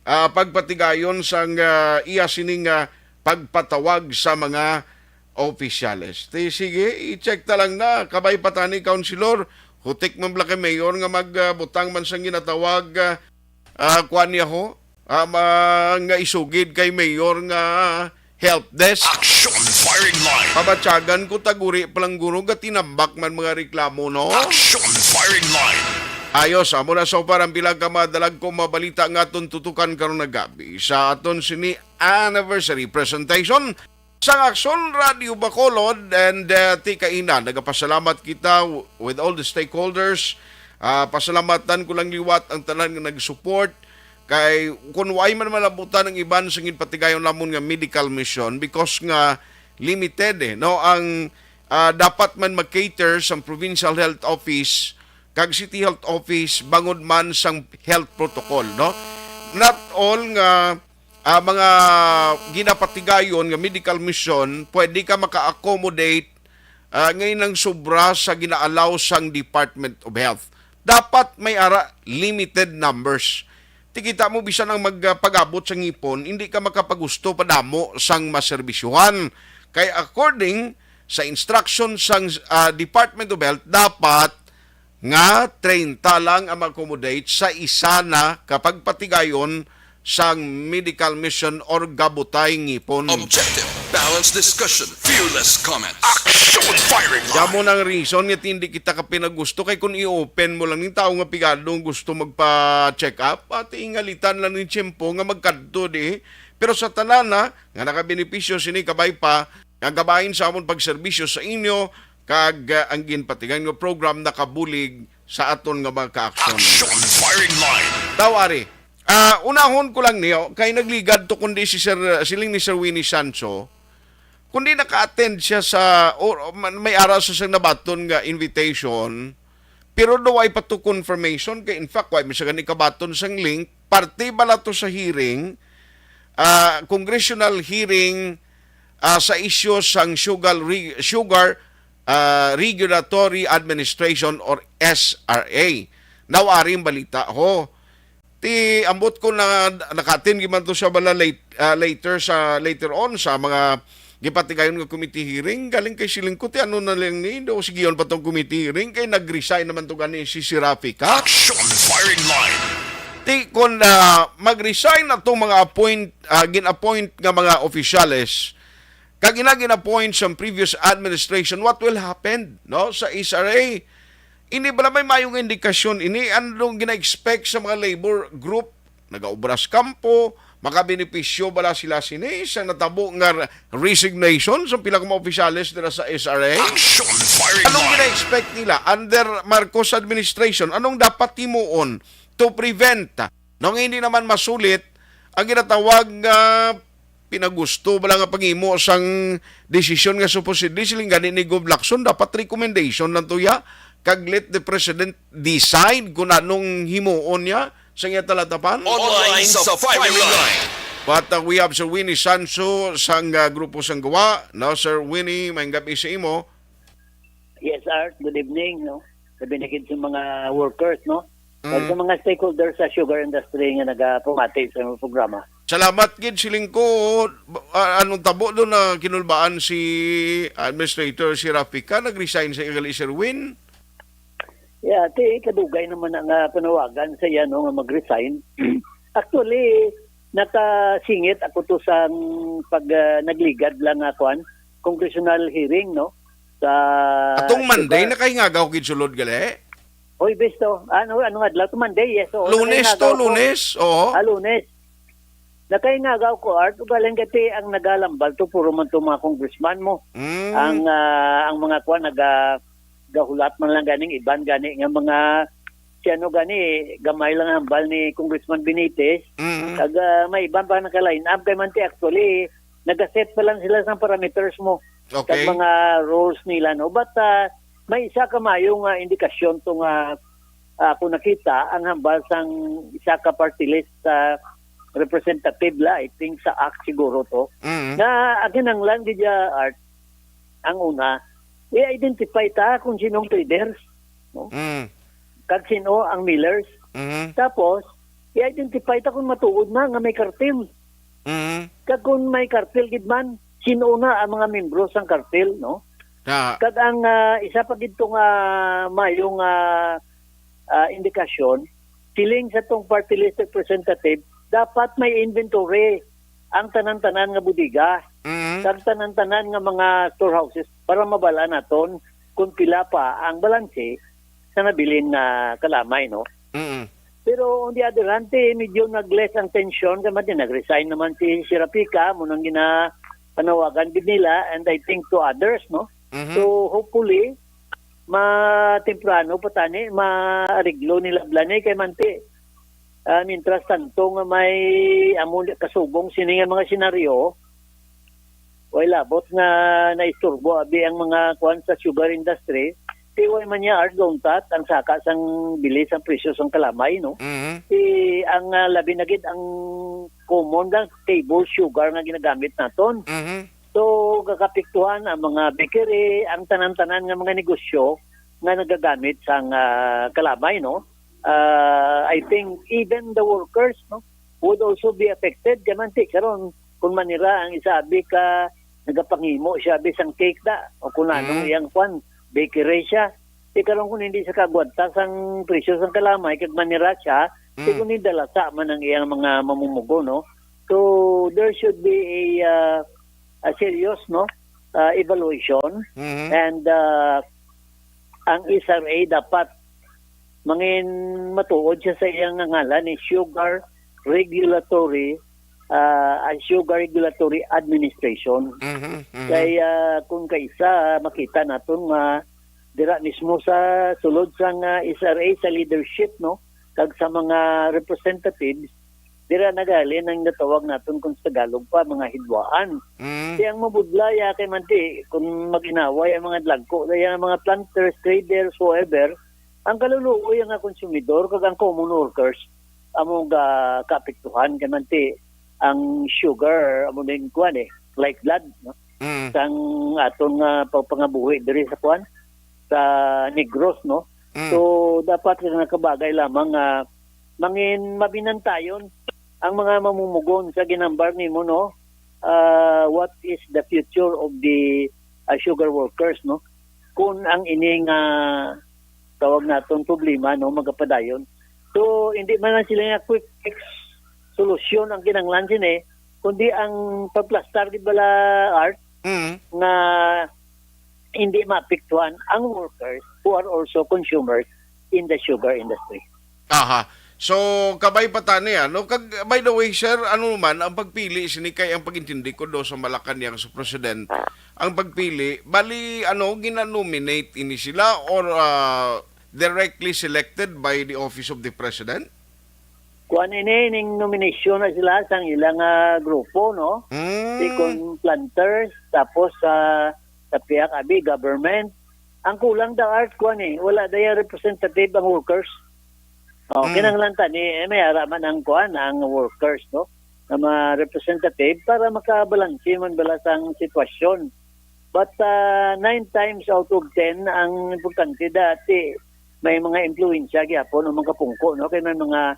ah, pagpatigayon sang, ah, iya sining, ah, pagpatawag sa mga opisyales. Ti, sige, i-check ta lang na. Kabay pa tani, Councilor. Hutik man bala kay Mayor nga magbutang man sang ginatawag, ah, ah, kuan niya ho, ah, ma-, nga isugid kay Mayor nga help desk. Action firing line. Pabatyagan ko, taguri pa lang guro, gatinambak man mga reklamo, no? Action firing line. Ayos, amo na so far ang pila ka madalagko mabalita nga aton tutukan karon nga gabi sa aton sini anniversary presentation sang Aksyon Radio Bacolod. And, uh, ti kaina, nagapasalamat kita w-, with all the stakeholders. Ah, pasalamatan ko lang liwat ang tanan nga nag-support. Kay kung way man malabutan ang iban sa ginpatigayon namon nga medical mission, because nga limited, eh, no, ang, ah, dapat man mag-cater sang provincial health office kag city health office bangod man sang health protocol, no? Not all nga, ah, mga ginapatigayon nga medical mission pwede ka maka-accommodate, ah, nga inang sobra sa gina-allow sang Department of Health. Dapat may ara limited numbers. Ti kita mo, bisan ang mag-, ah, pag-abot sa ngipon, hindi ka makapagusto padamo sang maserbisyohan. Kay according sa instruction sang, ah, Department of Health, dapat nga treinta lang ang ma-accommodate sa isa na ka pagpatigayon sang medical mission or gabutay ngipon. Objective, balanced discussion, fearless comment. Action firing line. Damo nang reason nga hindi kita ka pinagusto, kay kung i-open mo lang ning tawo nga pigado nga gusto magpa-check up, at ingalitan lang ni tiyempo nga magkadto di. Pero sa tanan na nga nakabenepisyo sini, kabay pa nga gabahin sa amon pagserbisyo sa inyo, kag, ah, ang ginpatigayon nga program nakabulig sa aton nga mga kaaksyon. Action firing line. Daw ari, ah, unahon ko lang niyo, kay nagligad to kundi si Sir, siling ni Sir Winnie Sancho, kundi naka-attend siya sa, or man, may ara sa siyang nabaton nga invitation, pero daw ay pa to confirmation, kay in fact, way man siya gani kabaton sang link, parte bala to sa hearing, ah, congressional hearing, ah, sa isyu sang sugar re-, sugar, ah, Regulatory Administration or S R A. Naw ari ang balita ho. Ti ambot ko na naka-attend gid man to siya bala late, ah, later sa, later on sa mga gipatigayon nga committee hearing, galing kay siling ko, ti ano na lang ni, do, sige, yun pa tong committee hearing, kay nag-resign naman to gani si Sir Rafi, ka? Action firing line. Ti, kung, ah, mag-resign na tong mga appoint, ah, gin-appoint nga mga opisyales, kag ina gin-appoint sa previous administration, what will happen, no, sa S R A? Hindi bala may maayong indikasyon ini? Anong gina-expect sa mga labor group? Nagaobra sa kampo, makabenepisyo bala sila sini sa natabo nga re-, resignation sa pila ka mga opisyales dira sa S R A? Action firing line. Anong gina-expect nila under Marcos administration? Anong dapat himuon to prevent, no, nga hindi naman masulit ang ginatawag nga pinagusto bala nga panghimo sang desisyon nga supposedly siling gani ni Gov Lacson, dapat recommendation lang to ya, kag let the president decide kung anong himuon niya sa iya talatapan. Online sa Firing Line. But, uh, we have Sir Winnie Sancho sang, uh, Grupo sang Gawa. Now, Sir Winnie, may gabi sa imo. Yes, Art. Good evening, no? Labi na gid sa mga workers, no? Kag Mm. sa mga stakeholders sa sugar industry nga nagapamati sa imong programa. Salamat gid, siling ko, ah, anong tabo do na kinulbaan si Administrator si Rafika, nag-resign sa iya gali, Sir Win? Yeah, ti kadugay naman ang, ah, panawagan sa iya, no, nga mag-resign. Actually, nakasingit ako to sa pag, ah, nagligad lang nga, kwan, congressional hearing, no? Sa Atong Monday, sugar. Nakahingaga ko gid sulod gali. Hoy, besto. Ano, ano nga adlaw? To Monday, yes. Oo, Lunes to, nakahingaga ko. Lunes. Oo. Ah, Lunes. Nakahingaga ko, Art, ugaling kay ang nagalambal to, puro man to mga congressman mo. Mm. Ang, ah, ang mga kwan, naga-, gahulat man lang ganing iban gani nga mga, si ano gani, gamay lang hambal ni Congressman Benitez. Mm. Kag, ah, may iban pa naka-line up, kay man ti actually, nagaset pa lang sila sang parameters mo. Okay. Kag mga rules nila, no? But, ah, may isa ka maayo nga indikasyon to nga, ah, ako nakita, ang hambal sang isa ka party list sa representative la, I think sa act siguro to, Mm. na ang kinahanglan gid ya, Art, ang una, i-identify ta kung sino ang traders, no? Mm. Kag sino ang millers. Mhm. Tapos, i-identify ta kung matuod na nga may kartel. Mhm. Kag kung may kartel gid man, sino na ang mga membro sang kartel, no? Ah. Kag ang, ah, isa pa gid to nga mayo nga, ah, indikasyon, siling sa tong party list representative, dapat may inventory ang tanan-tanan nga bodega, Mhm. kag tanan-tanan nga mga storehouses para mabal-an naton kung pila pa ang balanse sa nabilin nga kalamay, no? Mm. Pero on the other hand, ti, medyo nag-less ang tensyon, kay man ti nag-resign naman si, si Rapica, mo nang ginapanawagan gid nila, and I think to others, no? Mhm. So, hopefully, matemprano pa tani, maariglo nila bala ni, kay man ti, ah, mientras tanto nga may amo ni kasubong sini nga mga senaryo, way labot nga naisturbo abi ang mga kuan sa sugar industry, ti way man niya, Art, gauntat ang saka sang bili sang presyo sang kalamay, no? Mhm. Ti ang, ah, labi na gid ang common nga table sugar nga ginagamit naton. Mhm. So, gakapiktuhan ang mga bakery, ang tanan-tanan nga mga negosyo nga nagagamit sang, ah, kalamay, no? Ah, I think even the workers, no, would also be affected. Kay man ti karon, kung manira ang isa abi ka nagapanghimo siya abi sang cake da, o kung anong Mm. iyang kwan, bakery siya. Ti karon kung hindi siya kaagwanta sang presyo sang kalamay, kag manira siya, ti Mm. kung hindi dalasa man ang iyang mga mamumugo, no? So, there should be a, ah, a serious, no, ah, evaluation. Mhm. And, ah, ang S R A dapat mangin matuod siya sa iyang ngalan ni Sugar Regulatory, ah, ang Sugar Regulatory Administration. Mhm, mhm. Kay, ah, kung kaisa, makita naton nga dira mismo sa sulod sang S R A sa leadership, no, kag sa mga representatives, dira naghalin ang natawag naton kung sa Tagalog pa, mga hidwaan. Mm. Kaya ang mabudla, ya, kay man ti, kung mag-inaway ang mga dagko, ya, ang mga planters, traders, whoever, ang kaluluoy nga konsumidor, kag ang common workers, amo ga kaapektuhan, kay man ti, ang sugar, amo din, kuwan eh, lifeblood, no? Mm. Sang aton nga pagpangabuhi diri sa kuwan, sa Negros, no? Mm. So, dapat nga nakabagay lamang nga mangin mabinantayon ang mga mamumugon sa ginambar nimo, no? Ah, what is the future of the, ah, sugar workers, no? Kung ang ini nga tawag naton problema, no, magapadayon. So, hindi man lang sila nga quick fix solution ang kinahanglan sini, kundi ang pagplastar, di bala, Art, Mm. nga hindi maapektuhan ang workers who are also consumers in the sugar industry. Aha. So, kabay pa tani, ano? Kag, by the way, sir, ano man, ang pagpili sini kay ang pag-intindi ko do sa Malacañang sa president, ang pagpili, bali, ano, gina-nominate ini sila or, ah, directly selected by the office of the president? Kuan ini, ning nomination na sila sang ilang, ah, grupo, no? Mm. Second planters, tapos sa, sa pihak abi, government. Ang kulang daw, Art, kuan eh, wala daw yung representative ang workers. Oh, Mm. kinahanglan tani, eh, may ara man ang kuan, ang workers, no? Na mga representative para makabalanse man bala sang sitwasyon. But, ah, nine times out of ten, ang importante dati, may mga impluwensya gyapon o mga pungko, no? Kay may mga,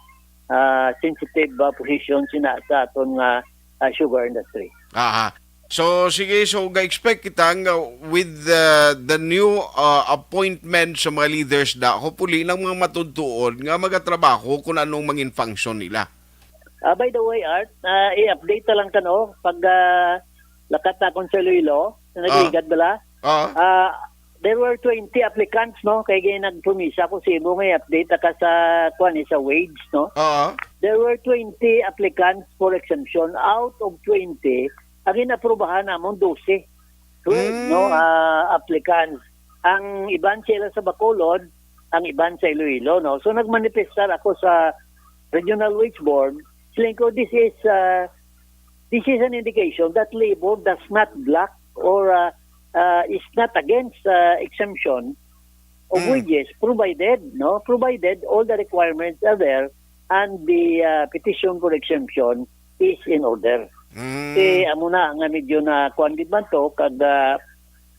ah, sensitive, ah, position sina sa aton nga, ah, sugar industry. Aha. So, sige, so ga-expect kita nga with the, the new, ah, appointment sa mga leaders da, hopefully, nang mga matudtuon nga magatrabaho kung anong mangin function nila. Ah, by the way, Art, ah, i-update ta lang ka, no? Pag, ah, lakat na akong sa Iloilo, na Ah. nagligad bala, Ah. ah, there were twenty applicants, no? Kaya gaya nagpromisa ko sa imo nga i-update ta ka sa, kuwan, eh, sa wage, no? Ah. There were twenty applicants for exemption. Out of twenty, ang inaprubahan namon, dose. Twelve, Mm. no, ah, applicants. Ang iban sila sa Bacolod, ang iban sa Iloilo, no? So, nagmanifestar ako sa Regional Wage Board. Siling ko, this is, ah, this is an indication that labor does not block or, ah, ah, is not against, ah, exemption of Mm. wages, provided, no? Provided all the requirements are there and the, ah, petition for exemption is in order. Mm. Eh, amo na nga medyo na kuwan gid man to, kag, ah,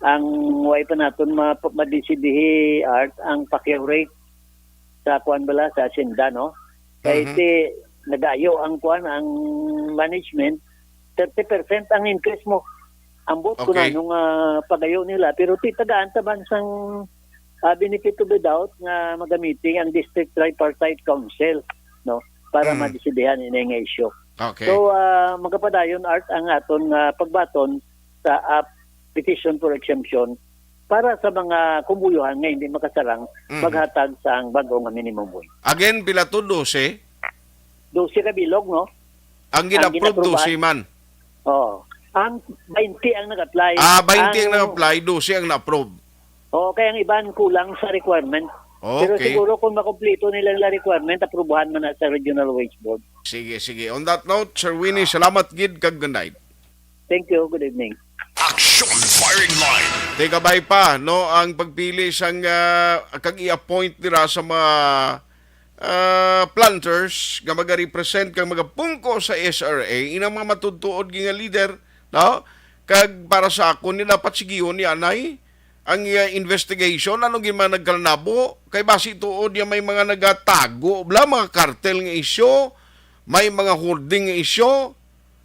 ang way pa naton ma-, madesidihi, Art, ang Pacquiao rate sa kuwan bala, sa Hacienda, no? Kay Mhm. ti, nagayo ang kuwan, ang management, thirty percent ang increase mo. Ambot kung Okay. anong, ah, pagayo nila, pero ti tagaan ta man sang, ah, benefit of the doubt nga magamiting ang District Tripartite Council, no, para Mm. madesidihan ini nga issue. Okay. So, ah, magapadayon, Art, ang aton nga pagbaton sa, ah, petition for exemption para sa mga kumbuyohan nga hindi makasarang Mhm. maghatag sang bag-o nga minimum wage. Again, pila to? Dose? Dose ka bilog, no? Ang Ang gin-approve, gin-aprubahan. dose man. Oo. Ang baynte ang nag-apply. Ah, baynte ang Ang nag-apply, dose ang na-approve. Oo, kaya ang iban kulang sa requirement. Pero Okay. siguro kung makumpleto nila ang requirement, aprubahan man na sa Regional Wage Board. Sige, sige. On that note, Sir Winnie, salamat gid kag good night. Thank you. Good evening. Action Firing Line. Tigabay pa, no, ang pagpili sang, ah, kag i-appoint dira sa mga, ah, planters nga magarepresent kag magapungko sa S R A, inang mga matudtuod nga leader, no? Kag para sa akon, ni dapat sigihon ni anay ang, ah, investigation, ano gid man nagkalanabo, kay basi tuod ya may mga nagatago bla, mga kartel nga isyu, may mga hoarding nga isyu.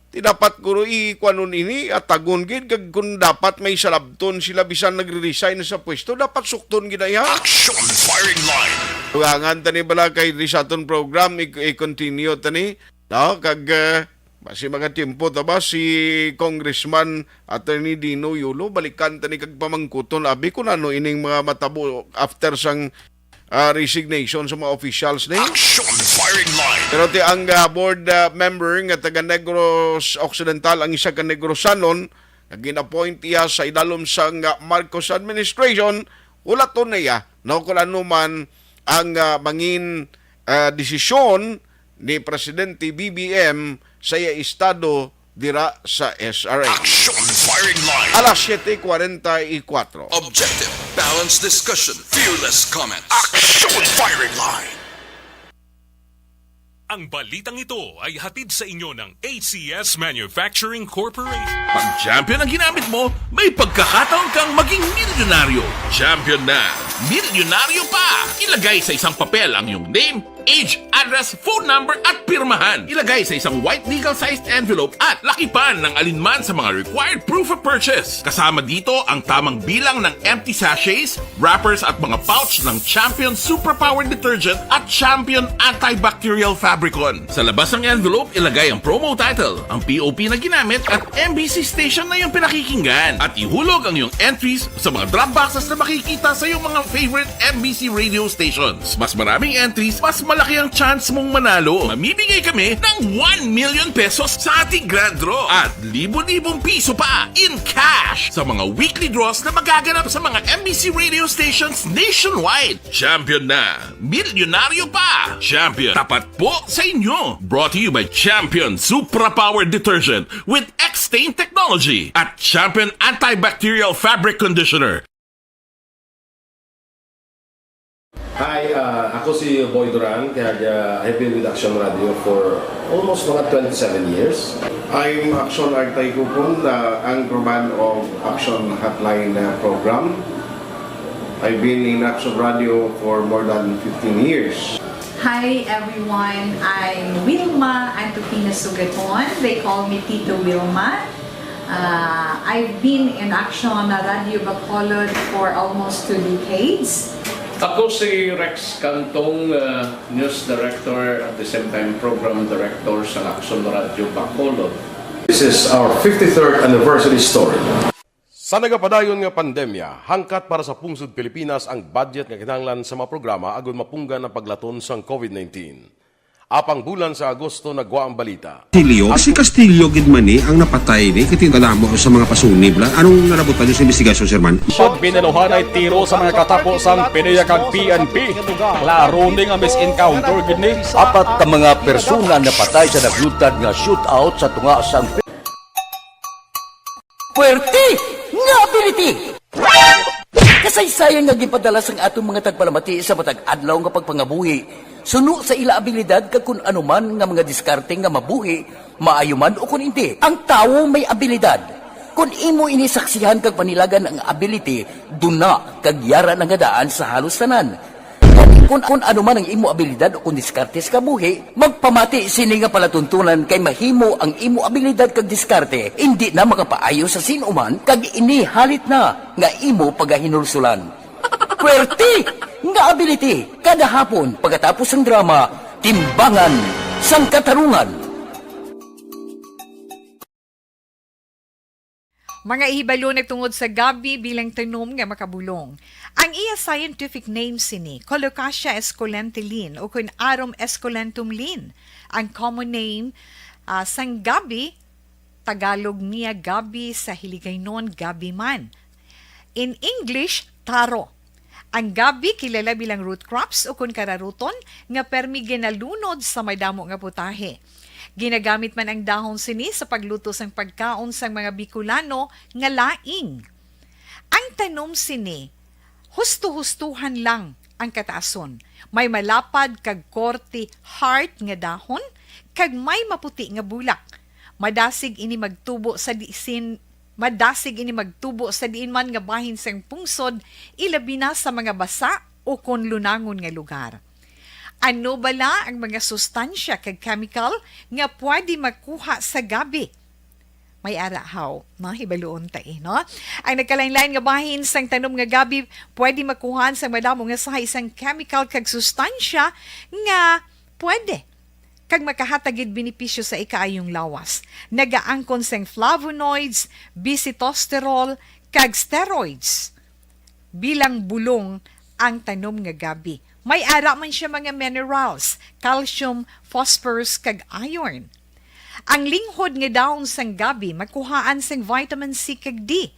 Ti dapat guro ikuanon ini, atagon gid, kag kung dapat may salabton sila bisan nagre-resign na sa pwesto, dapat sukton gid na iya. Action Firing Line. Tugangan tani bala kay di sa aton program, i-, i-continue tani, no? Kag, eh, basi mga tiempo ta ba si Congressman Attorney Dino Yulo, balikan tani kag pamangkuton abi kung ano ining mga matabo after sang ah, resignation sa mga officials ni. Action Firing Line. Pero ti ang, ah, board, ah, member nga taga Negros Occidental, ang isa ka Negrosanon, nga gin-appoint iya sa idalom sang, ah, Marcos administration, ulaton na iya, no, kung ano man ang, ah, mangin, ah, desisyon ni Presidente B B M sa iya estado dira sa S R A. Action Firing Line. Alas siete cuarenta y cuatro. Objective, balanced discussion, fearless comment. Action Firing Line. Ang balitang ito ay hatid sa inyo ng A C S Manufacturing Corporation. Pag champion ang ginamit mo, may pagkakataon kang maging milyonaryo. Champion na, milyonaryo pa! Ilagay sa isang papel ang iyong name, age, address, phone number, at pirmahan. Ilagay sa isang white legal-sized envelope at lakipan ng alinman sa mga required proof of purchase. Kasama dito ang tamang bilang ng empty sachets, wrappers, at mga pouch ng Champion Superpower Detergent at Champion Antibacterial Fabricon. Sa labas ng envelope, ilagay ang promo title, ang P O P na ginamit, at M B C station na iyong pinakikinggan. At ihulog ang iyong entries sa mga drop boxes na makikita sa iyong mga favorite M B C radio stations. Mas maraming entries, mas Laki ang chance mong manalo. Mamimigay kami ng one million pesos sa ating grand draw at libo-libong piso pa in cash sa mga weekly draws na magaganap sa mga M B C radio stations nationwide. Champion na, milyonaryo pa. Champion, tapat po sa inyo. Brought to you by Champion Supra Power Detergent with X-Stain Technology at Champion Antibacterial Fabric Conditioner. Hi, ah, ako si Boy Duran, kag ah, I've been with Action Radio for almost mga twenty-seven years. I'm Action Artay Kupon, uh, anchorman of Action Hotline uh, program. I've been in Action Radio for more than fifteen years. Hi everyone, I'm Wilma Antupina Sugaton. They call me Tito Wilma. Uh, I've been in Action Radio Bacolod for almost two decades. Ako si Rex Cantong, uh, News Director at the same time Program Director sa Action Radio Bacolod. This is our fifty-third anniversary story. Sa nagapadayon nga pandemya, hangkat para sa pungsod Pilipinas ang budget nga kinahanglan sa mga programa agud mapunggan ang paglaton sang COVID nineteen. Apang bulan sa Agosto nagwa ang balita. Castillo, si Castillo gid man ni ang napatay ni, kay tinda namo sa mga pasunib la. Anong nalabutan niyo sa investigasyon, Sir Man? Pag binaluhanay tiro sa mga katapo sang PDEA kag P N P, klaro ni nga mis-encounter gid ni. Apat ka mga persona napatay sa naglutad nga shootout sa tunga sang Puwerte nga ability! Kasaysayan nga ginpadala sang aton mga tagpalamati sa matag adlaw nga pagpangabuhi suno sa ila abilidad kag kun ano man nga mga diskarte nga mabuhi, maayo man o kun indi. Ang tawo may abilidad. Kun imo ini saksihan kag panilagan ang ability, duna kag yara na nga daan sa halos tanan. Kun, kun ano man ang imo abilidad o kun diskarte sa kabuhi, magpamati sini nga palatuntunan kay mahimo ang imo abilidad kag diskarte indi na makapaayo sa sin-o man kag ini halit na nga imo pagahinulsulan. Puwerte nga ability kada hapon pagkatapos sang drama, Timbangan sang Katarungan. Mga ihibalo nagtungod sa gabi bilang tanom nga makabulong. Ang iya scientific name sini, Colocasia esculenta Lin, ukon Arum esculentum Lin. Ang common name, ah, sang gabi, Tagalog niya gabi, sa Hiligaynon gabi man. In English, taro. Ang gabi kilala bilang root crops ukon kararuton nga permi ginalunod sa madamo nga putahe. Ginagamit man ang dahon sini sa pagluto sang pagkaon sang mga Bicolano nga laing. Ang tanom sini, husto-hustohan lang ang kataason. May malapad kag korte heart nga dahon kag may maputi nga bulak. Madasig ini magtubo sa disin Madasig ini magtubo sa diin man nga bahin sang pungsod, ilabi na sa mga basa ukon lunangon nga lugar. Ano bala ang mga sustansya kag chemical nga pwede makuha sa gabi? May ara haw, no? Hibaluon ta, eh, no? Ang nagkalain-lain nga bahin sang tanom nga gabi pwede makuhaan sang madamo nga sahi sang chemical kag sustansya nga pwede kag makahatag gid benepisyo sa ikaayong lawas. Nagaangkon sing flavonoids, bisitosterol, kag steroids bilang bulong ang tanom nga gabi. May ara man siya mga minerals, calcium, phosphorus, kag iron. Ang linghod nga dahon sang gabi makuhaan sang vitamin C kag D.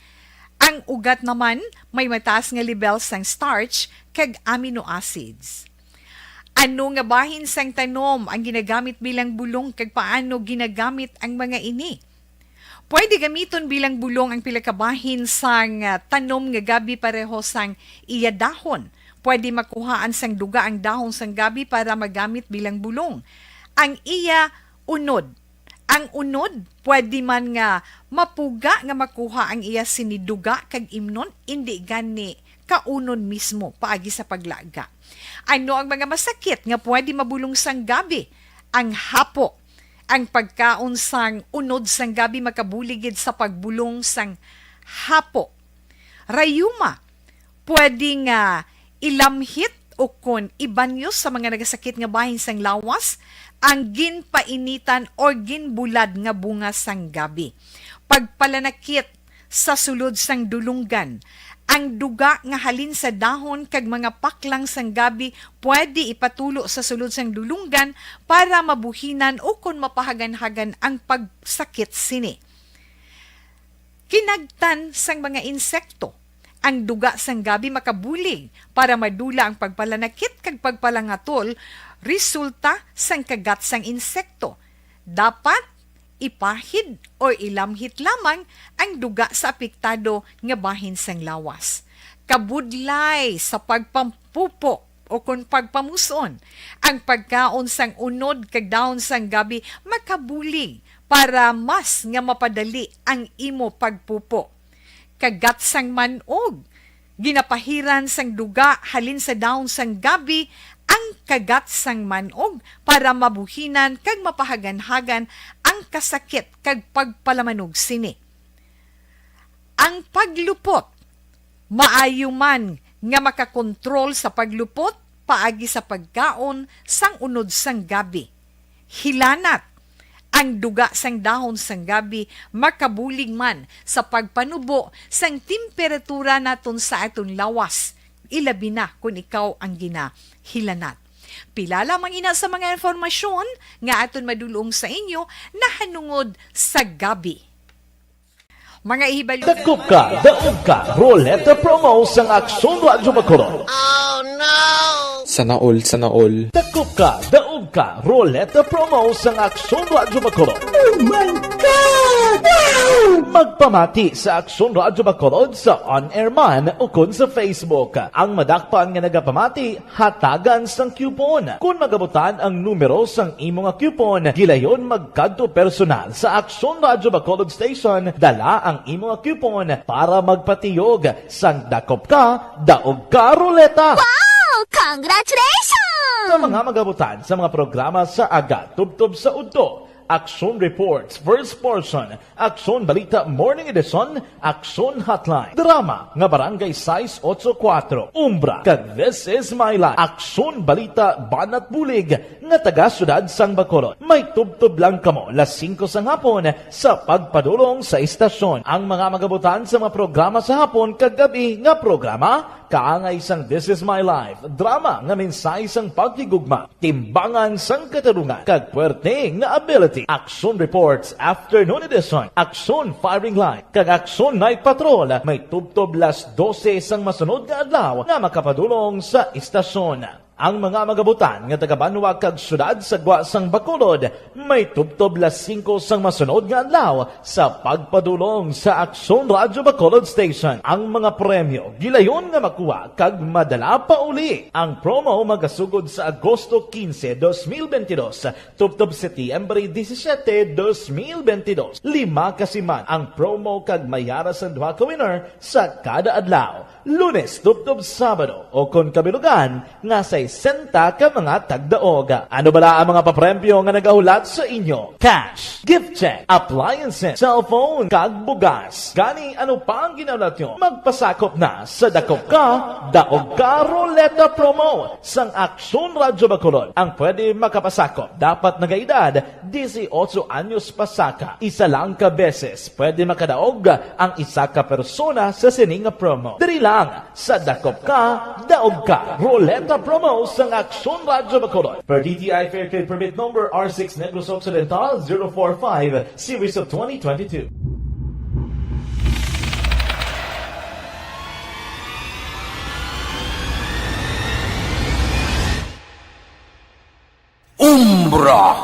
Ang ugat naman may mataas nga lebel sang starch kag amino acids. Ano nga bahin sang tanom ang ginagamit bilang bulong kag paano ginagamit ang mga ini? Pwede gamiton bilang bulong ang pila ka bahin sang, ah, tanom nga gabi pareho sang iya dahon. Pwede makuhaan sang duga ang dahon sang gabi para magamit bilang bulong. Ang iya unod. Ang unod, pwede man nga mapuga nga makuha ang iya sini duga kag imnon, indi gani kaunon mismo paagi sa paglaga. Ano ang mga masakit nga pwede mabulong sang gabi? Ang hapo. Ang pagkaon sang unod sang gabi makabulig gid sa pagbulong sang hapo. Rayuma, pwede nga ilamhit o kon ibanyo sa mga nagasakit nga bahin sang lawas ang ginpainitan or ginbulad nga bunga sang gabi. Pagpalanakit sa sulod sang dulunggan, Ang duga nga halin sa dahon kag mga paklang sang gabi pwede ipatulo sa sulod sang dulonggan para mabuhinan ukon mapahaganhagan ang pagsakit sini. Kinagtan sang mga insekto. Ang duga sang gabi makabulig para madula ang pagpalanakit kag pagpalangatol resulta sang kagat sang insekto. Dapat ipahid o ilamhit lamang ang duga sa apektado nga bahin sang lawas. Kabudlay sa pagpampupo o kon pagpamus-on, ang pagkaon sang unod kag dahon sang gabi makabulig para mas nga mapadali ang imo pagpupo. Kagat sang man-og. Ginapahiran sang duga halin sa dahon sang gabi ang kagat sang man-og para mabuhinan kag mapahaganhagan ang kasakit kag pagpalamanog sini. Ang paglupot. Maayo man nga makakontrol sa paglupot paagi sa pagkaon sang unod sang gabi. Hilanat. Ang duga sang dahon sang gabi makabulig man sa pagpanubo sang temperatura naton sa aton lawas, ilabi na kon ikaw ang ginahilanat. Pila lamang ina sa mga impormasyon nga aton madulong sa inyo nahanungod sa gabi. Mga ihibalo. Dakop ka, daog ka, Roleta Promo sang Aksyon Radyo Bacolod. Sana all, sana all. Dakop ka, daog ka, Roleta Promo sang Aksyon Radyo Bacolod. Oh my God! Wow! Magpamati sa Aksyon Radyo Bacolod sa on-air man ukon sa Facebook. Ang madakpan nga nagapamati, hatagan sang coupon. Kon magabutan ang numero sang imo nga coupon, gilayon magkadto personal sa Aksyon Radyo Bacolod Station, dala ang imo nga coupon para magpatiyog sang Dakop Ka, Daog Ka Roleta. Wow! Congratulations! Sa mga magabutan sa mga programa sa aga tubtob sa udto, Aksyon Reports First Portion, Aksyon Balita Morning Edition, Aksyon Hotline, drama nga Barangay sais otso kuwatro, Umbra, kag This Is My Life, Aksyon Balita Banat Bulig nga taga Siyudad sang Bacolod. May tubtob lang kamo las singko sang hapon sa pagpadulong sa istasyon. Ang mga magabutan sa mga programa sa hapon kag gab-i nga programa, kaangay sang This Is My Life, drama nga mensahe sang paghigugma, timbangan sang katarungan, kag puwerte nga ability. Action Reports Afternoon Edition, Action Firing Line, kag Action Night Patrol may tubtob las dose sang masunod nga adlaw nga makapadulong sa istasyon. Ang mga magabutan nga taga-banwa kag siyudad sa gwa sang Bacolod may tubtob las singko sang masunod nga adlaw sa pagpadulong sa Aksyon Radyo Bacolod Station. Ang mga premyo gilayon nga makuha kag madala pa uli. Ang promo magasugod sa Agosto quince, dos mil veintidós, tubtob Setyembre disisiete, dos mil veintidós. Lima ka siman ang promo kag may ara sang duha ka winner sa kada adlaw. Lunes tubtob Sabado, o kon kabilugan nga sesenta ka mga tagdaog. Ano bala ang mga papremyo nga nagahulat sa inyo? Cash, gift check, appliances, cellphone, kag bugas. Gani, ano pa ang ginahulat nyo? Magpasakop na sa Dakop Ka, Daog Ka Roleta Promo sang Aksyon Radyo Bacolod. Ang pwede makapasakop dapat nagaedad disiotso anyos pasaka. Isa lang ka beses pwede makadaog ang isa ka persona sa sini nga promo. Diri lang sa Dakop Ka, Daog Ka Roleta Promo sang Aksyon Radyo Bacolod. Per D T I Fair Trade Permit Number R six Negros Occidental zero four five, Series of twenty twenty-two. Umbra.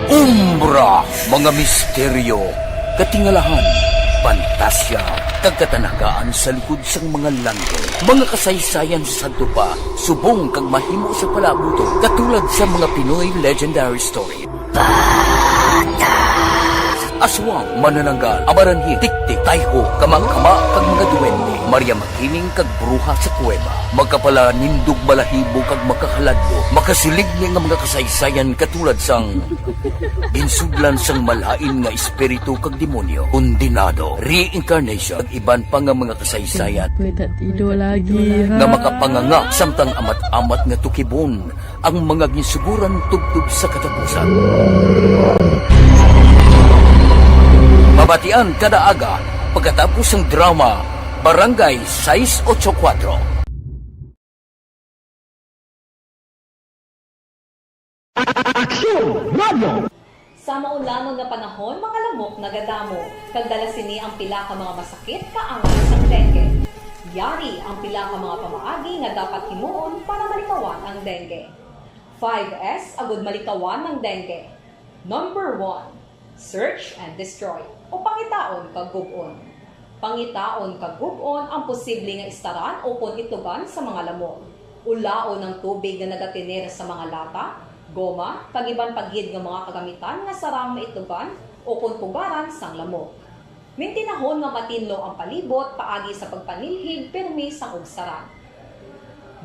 Umbra, mga misteryo, katingalahan, pantasya, kag katanagaan sa likod sang mga langgam. Mga kasaysayan sa sadto pa, subong kag mahimo sa palabuton, katulad sa mga Pinoy legendary story. Aswang, manananggal, amaranhil, tiktik, tayho, kamakama, kag mga duwende, Maria Makiling, kag bruha sa kuweba. Makapalanindog, balahibo, kag makahaladlok, makasiling ni nga mga kasaysayan katulad sang ginsudlan sang malain nga espiritu kag demonyo, kondenado, reincarnation, kag iban pa nga mga kasaysayan May tatido lagi, ha? Nga makapanganga samtang amat-amat nga tukibon ang mga ginsuguran tubtob sa katapusan. Mabatian kada aga, Pagkatapos ng drama, Barangay sais ocho kuwatro. Aksyon! Radyo! Sa maulanon nga panahon, mga lamok nagadamo, kag dala sini ang pila ka mga masakit kaangay sang dengue. Yari ang pila ka mga pamaagi nga dapat himuon para malikawan ang dengue. Five S agud malikawan ang dengue. Number one, search and destroy, o pangitaon kag gub-on. Pangitaon kag gub-on ang posible nga istaran ukon itlogan sa mga lamok. Ulaon ang tubig nga nagatener sa mga lata, goma, kag iban pa gid nga mga kagamitan nga sarang maitlogan ukon pugaran sang lamok. Mintinahon nga matinlo ang palibot paagi sa pagpanilhig pirmi sang ugsaran.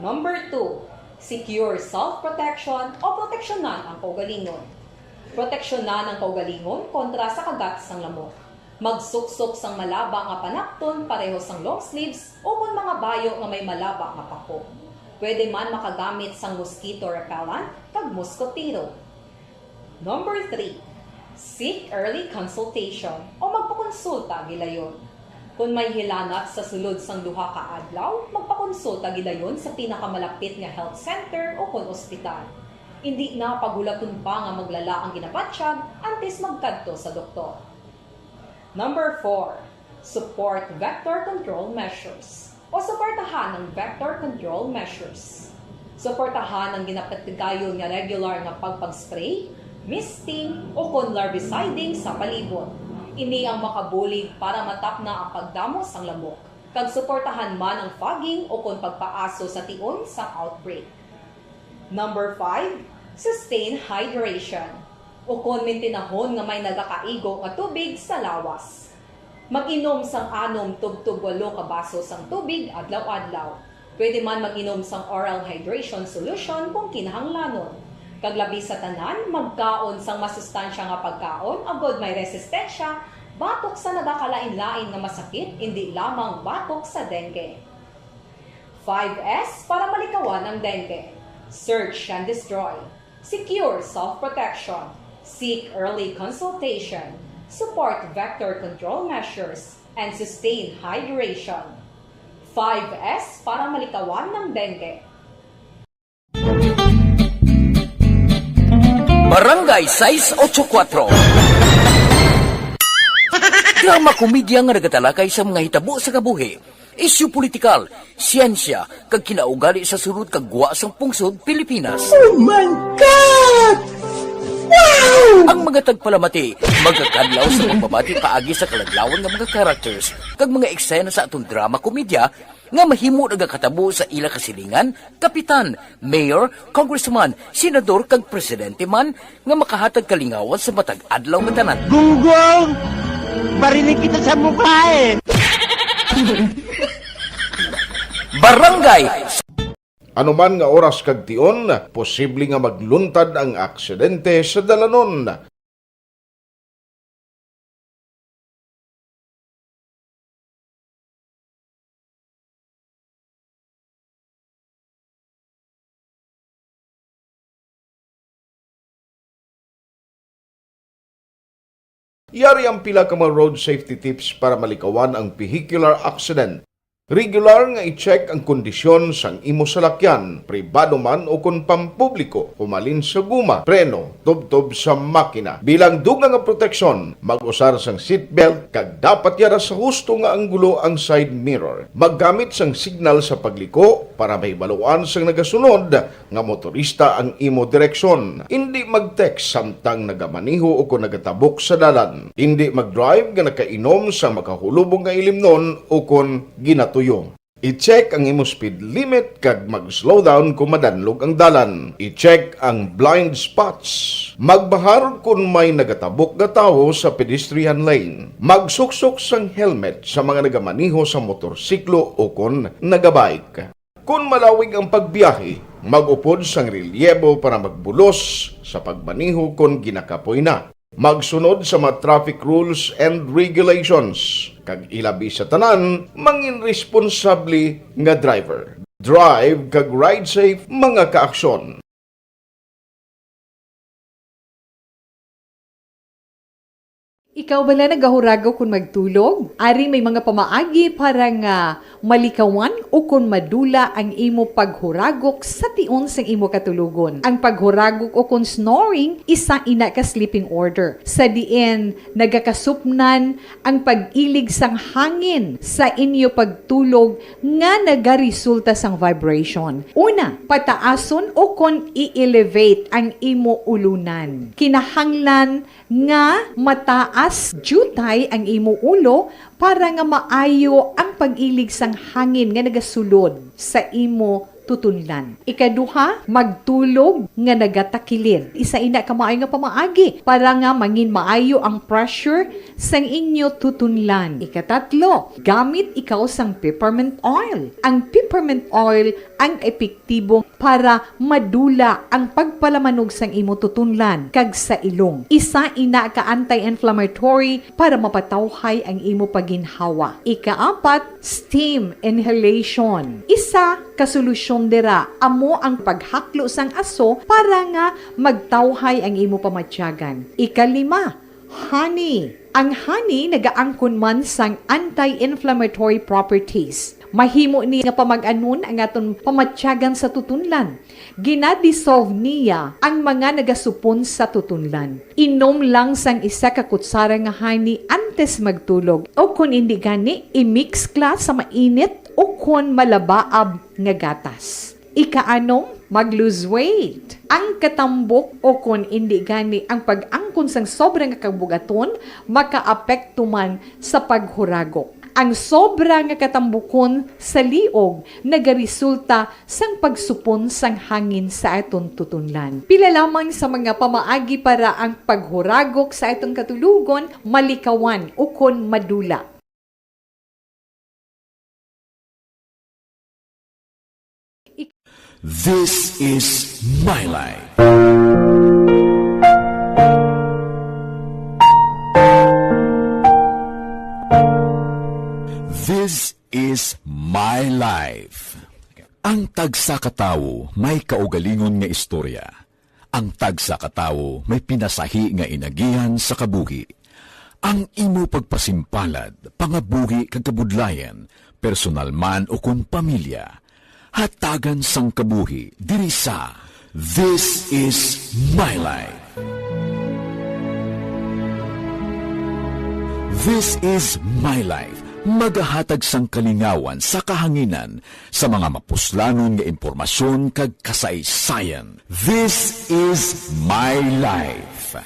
Number two, secure self-protection o proteksyonan ang kaugalingon. Proteksyonan ang kaugalingon kontra sa kagat sang lamok. Magsuksok sang malaba nga panapton pareho sang long sleeves ukon mga bayo nga may malaba nga pako. Pwede man makagamit sang mosquito repellent kag moskotero. Number three, seek early consultation o magpakonsulta gilayon. Kon may hilanat sa sulod sang duha ka adlaw, magpakonsulta gilayon sa pinakamalapit nga health center ukon ospital. Indi na paghulaton pa nga maglala ang ginabatyag antes magkadto sa doktor. Number four, support vector control measures o suportahan ang vector control measures. Suportahan ang ginapatigayon nga regular nga pagpag-spray, misting, ukon larviciding sa palibot. Ini ang makabulig para matapna ang pagdamo sang lamok, kag suportahan man ang fogging ukon pagpaaso sa tion sang outbreak. Number five, sustain hydration, ukon mintinahon nga may nagakaigo nga tubig sa lawas. Mag-inom sang anom tubtob walo ka baso sang tubig adlaw-adlaw. Pwede man mag-inom sang oral hydration solution kung kinahanglanon. Kag labi sa tanan, magkaon sang masustansya nga pagkaon agod may resistensya batok sa nagakalain-lain nga masakit, indi lamang batok sa dengue. Five S para malikawan ang dengue. Search and destroy. Secure self-protection. Seek early consultation. Support vector control measures. And sustain hydration. Five S para malikawan ang dengue. Barangay sais ocho kuwatro. Drama komedya nga nagatalakay sa mga hitabo sa kabuhi, isyu politikal, siyensya, kag kinaugali sa sulod kag gwa sang pungsod Pilipinas. Oh my God! Wow! Ang mga tagpalamati magakadlaw sa pagbabati paagi sa kaladlawan nga mga characters kag mga eksena sa aton drama komedya nga mahimo nagakatabo sa ila kasilingan, kapitan, mayor, congressman, senador, kag presidente man nga makahatag kalingawan sa matag adlaw nga tanan. Gunggong! Barinig kita sa mukha eh! Barangay. Anuman nga oras kag tion, posible nga magluntad ang aksidente sa dalanon. Yari ang pila ka mga road safety tips para malikawan ang vehicular accident. Regular nga i-check ang kondisyon sang imo salakyan, pribado man o kon pampubliko, humalin sa guma, preno, tubtob sa makina. Bilang dugang nga proteksyon, mag-usar sang seatbelt kag dapat yara sa husto nga anggulo ang side mirror. Maggamit sang signal sa pagliko para mahibaluan sang nagasunod nga motorista ang imo direksyon. Indi mag-text samtang nagamaneho o kon nagatabok sa dalan. Indi mag-drive nga nakainom sang makahulubong nga ilimnon o kon ginatuyo. I-check ang imo speed limit kag mag-slow down kon madanlog ang dalan. I-check ang blind spots. Magbahar kon may nagatabok nga tawo sa pedestrian lane. Magsuksok sang helmet sa mga nagamaneho sa motorsiklo o kon nagabike. Kon malawig ang pagbiyahe, mag-upod sang relyebo para magbulos sa pagmaneho kon ginakapoy na. Magsunod sa mga traffic rules and regulations, kag ilabi sa tanan, mangin responsable nga driver. Drive kag ride safe, mga kaaksyon. Ikaw bala nagahuragok kon magtulog? Ari may mga pamaagi para nga malikawan o kon madula ang imo paghuragok sa tion sang imo katulogon. Ang paghuragok o kon snoring, isa ina ka sleeping order, sa diin nagakasupnan ang pag-ilig sang hangin sa inyo pagtulog nga nagaresulta sang vibration. Una, pataason o kon i-elevate ang imo ulunan. Kinahanglan nga mataas diutay ang imo ulo para nga maayo ang pag-ilig sang hangin nga nagasulod sa imo tutunlan. Ikaduha, magtulog nga nagatakilid. Isa ina ka maayo nga pamaagi para nga mangin maayo ang pressure sang inyo tutunlan. Ikatatlo, gamit ikaw sang peppermint oil. Ang peppermint oil ang epektibo para madula ang pagpalamanog sang imo tutunlan kag sa ilong. Isa ina ka anti-inflammatory para mapatawhay ang imo pagginhawa. Ikaapat, steam inhalation. Isa ka solusyon dira amo ang paghaklo sang aso para nga magtawhay ang imo pamatyagan. Ikalima, honey. Ang honey nagaangkon man sang anti-inflammatory properties. Mahimo ni nga pamag-anon ang aton pamatyagan sa tutunlan. Gina-dissolve niya ang mga nagasupon sa tutunlan. Inom lang sang isa ka kutsara nga honey antes magtulog, o kon indi gani, i-mix ka sa mainit o kon malabaab nga gatas. Ikaanom, mag-lose weight. Ang katambok o kon indi gani ang pag-angkon sang sobra nga kabugaton makaapekto man sa paghuragok. Ang sobra nga katambukon sa liog nagaresulta sang pagsupon sang hangin sa aton tutunlan. Pila lamang sa mga pamaagi para ang paghuragok sa aton katulogon malikawan ukon madula. This is my life. This is my life. Ang tagsa ka tawo may kaugalingon nga istorya. Ang tagsa ka tawo may pinasahi nga inagihan sa kabuhi. Ang imo pagpasimpalad, pangabuhi kag kabudlayan, personal man o kon pamilya, hatagan sang kabuhi diri sa This is My Life. This is My Life, magahatag sang kalingawan sa kahanginan sa mga mapuslanon nga impormasyon kag kasaysayan. This is My Life.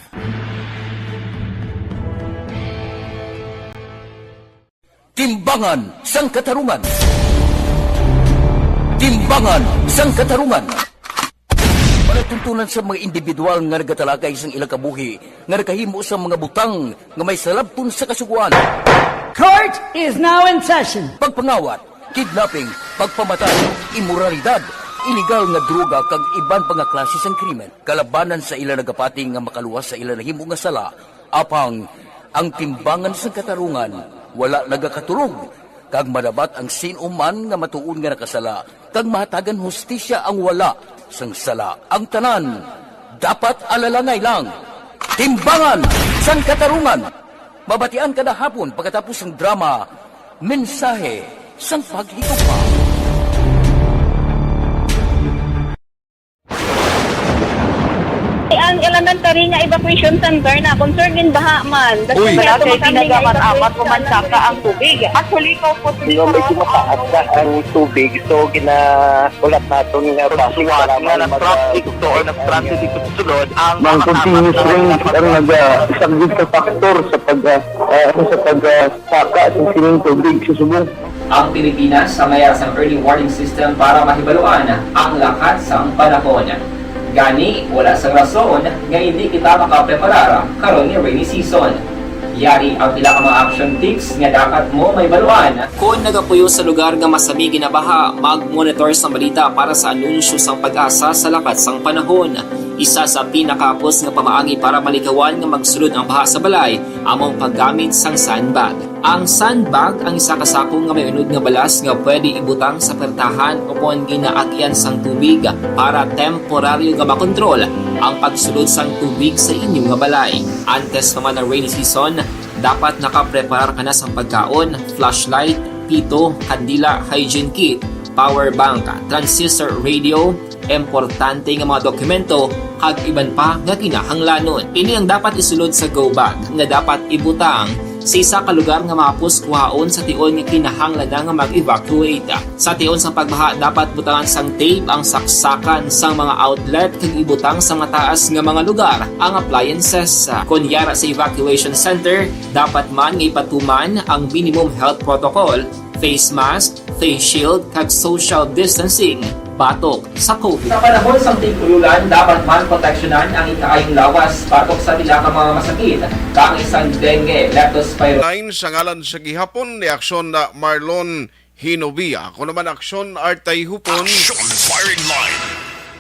Timbangan sang Katarungan. Timbangan sang Katarungan. Palatuntunan sa mga individual nga nagatalakay sang ilang kabuhi nga nakahimo sang mga butang nga may salabton sa kasugoan. Court is now in session. Pagpangawat, kidnapping, pagpamatay, imoralidad, iligal nga droga kag iban pa nga klase sang krimen kalabanan sa ila nagapati nga makaluwas sa ila nahimo nga sala. Apang ang timbangan sang katarungan wala nagakatulog, kag madabat ang sin-o man nga matuod nga nakasala, kag mahatagan hustisya ang wala sang sala. Ang tanan dapat alalangay lang. Timbangan sang Katarungan. Mabatian kada hapon pagkatapos sang drama, Mensahe sang Paghigugma. Ang elementary nga evacuation center na concerned in baha man. Uy. Wala kay tinaga man amat o mansaka ang tubig. Actually, ko po. Di ba, medyo mataas na ang tubig, so ginaulat naton nga basi suwat nga nag-traffic to or nag-transit dito sa sulod ang mga continuous rain ang naga-, isa gid ka factor sa pag, ah, ah, sa pag, ah, saka sa sining tubig sa subong. Ang Pilipinas namayad sang early warning system para mahibaluan ang lakat sang panahon. Gani, wala sang rason nga indi kita makapreparar karon nga rainy season. Yari ang pila ka mga action tips nga dapat mo mahibaluan. Kon nagapuyo sa lugar nga masami ginabaha, mag-monitor sang balita para sa anunsyo sang PAGASA sa lakat sang panahon. Isa sa pinakahapos nga pamaagi para malikawan nga magsulod ang baha sa balay amo ang paggamit sang sandbag. Ang sandbag ang isa ka sako nga may unod nga balas nga pwede ibutang sa pertahan ukon ginaagian sang tubig para temporaryo nga makontrol ang pagsulod sang tubig sa inyo nga balay. Antes pa man ang rainy season, Dapat nakapreparar ka na sang pagkaon, flashlight, pito, kandila, hygiene kit, power bank, transistor radio, importante nga mga dokumento, kag iban pa nga kinahanglanon. Ini ang dapat isulod sa go bag nga dapat ibutang sa isa ka lugar nga mahapos kuhaon sa tion nga kinahanglan na nga mag-evacuate. Sa tion sang pagbaha, dapat butangan sang tape ang saksakan sang mga outlet kag ibutang sa mataas nga mga lugar ang appliances. Kon yara sa evacuation center, dapat man nga ipatuman ang minimum health protocol, face mask, face shield, kag social distancing batok sa COVID. Sa panahon sang tig-ululan, dapat man proteksyonan ang ikaayong lawas batok sa pila ka mga masakit, kaangay sang dengue, leptospirosis. Nine sa ngalan sa gihapon ni Aksyon na Marlon Hinovia. Ako naman, Aksyon Artay Hupon. Action Firing Line.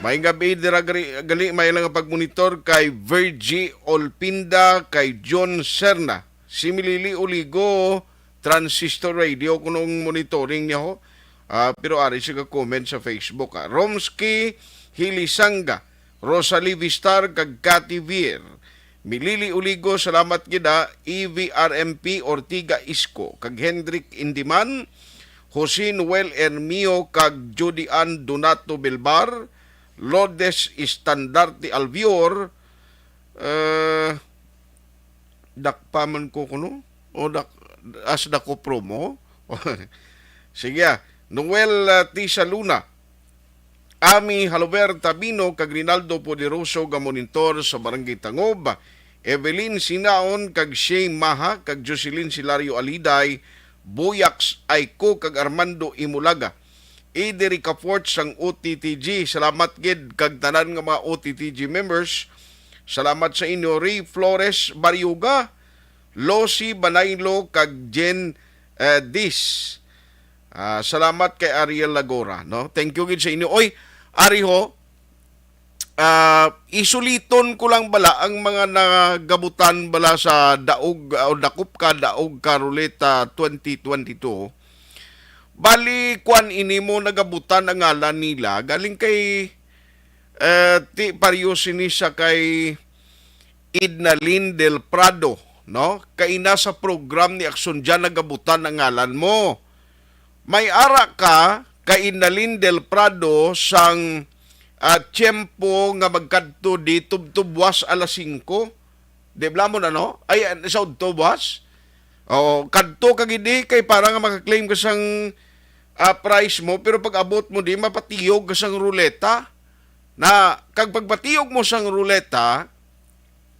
May gabi, dira gali, gali may lang pagmonitor kay Virgie Olpinda, kay John Serna. Si Milili Oligo, Transistor Radio, kunong monitoring niya ho. Ah, pero ari siya comment sa Facebook, ah. Romski Hilisanga, Rosalie Vistar, kag Cathy Vier. Milili Uligo, salamat gid, ah. E V R M P Ortiga Isko, kag Hendrik Indiman, Jose Noel Ermio, kag Judy Ann Donato Belbar, Lourdes Estandarte Alvior, eh, dakpa man ko kuno? O dak-, as dako promo? Sige, ah. Noel, ah, Tisa Luna, Ami Halober Tabino, kag Rinaldo Poderoso nga monitor sa Barangay Tangob, Evelyn Sinaon, kag Shay Maha, kag Jocelyn Silario Aliday, Buyaks Aiko, kag Armando Imulaga. Edi Ricafort sang O T T G. Salamat gid kag tanan nga mga O T T G members. Salamat sa inyo, Ray Flores Barioga, Losi Banaylo, kag Jen, eh, Dis. Ah, salamat kay Ariel Lagora, no? Thank you gid sa inyo. Oy, ari ho, ah, isuliton ko lang bala ang mga nagabutan bala sa daog, ah, o dakop ka, daog ka ruleta twenty twenty-two. Bali, kwan ini mo nagabutan ang ngalan nila. Galing kay, eh, ti pareho sini sa kay Idnalyn Del Prado, no? Kaina sa program ni Aksyon Dyan nagabutan ang ngalan mo. May ara ka kay Idnalyn Del Prado sang, ah, tiyempo nga magkadto di tubtub buwas alas singko. Di bala mo na, no? Ay, ah, sa udto buwas? O, kadto ka gid di kay para nga makaklaim ka sang, ah, prize mo, pero pag abot mo di, mapatiyog ka sang ruleta. Na, kag pagpatiyog mo sang ruleta,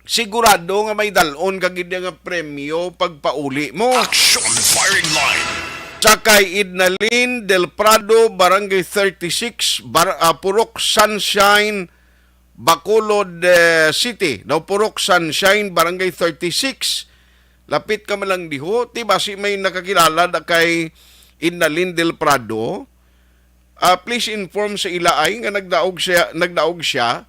sigurado nga may dal-on ka gid nga premyo pagpauli mo. Action Firing Line. Sa kay Idnalyn Del Prado, Barangay thirty-six, Bar-, ah, Purok Sunshine, Bacolod, eh, City. Daw Purok Sunshine, Barangay thirty-six. Lapit ka man lang diho. Ti basi may nakakilala da kay Idnalyn Del Prado. Ah, please inform sa ila ay nga nagdaog siya, nagdaog siya,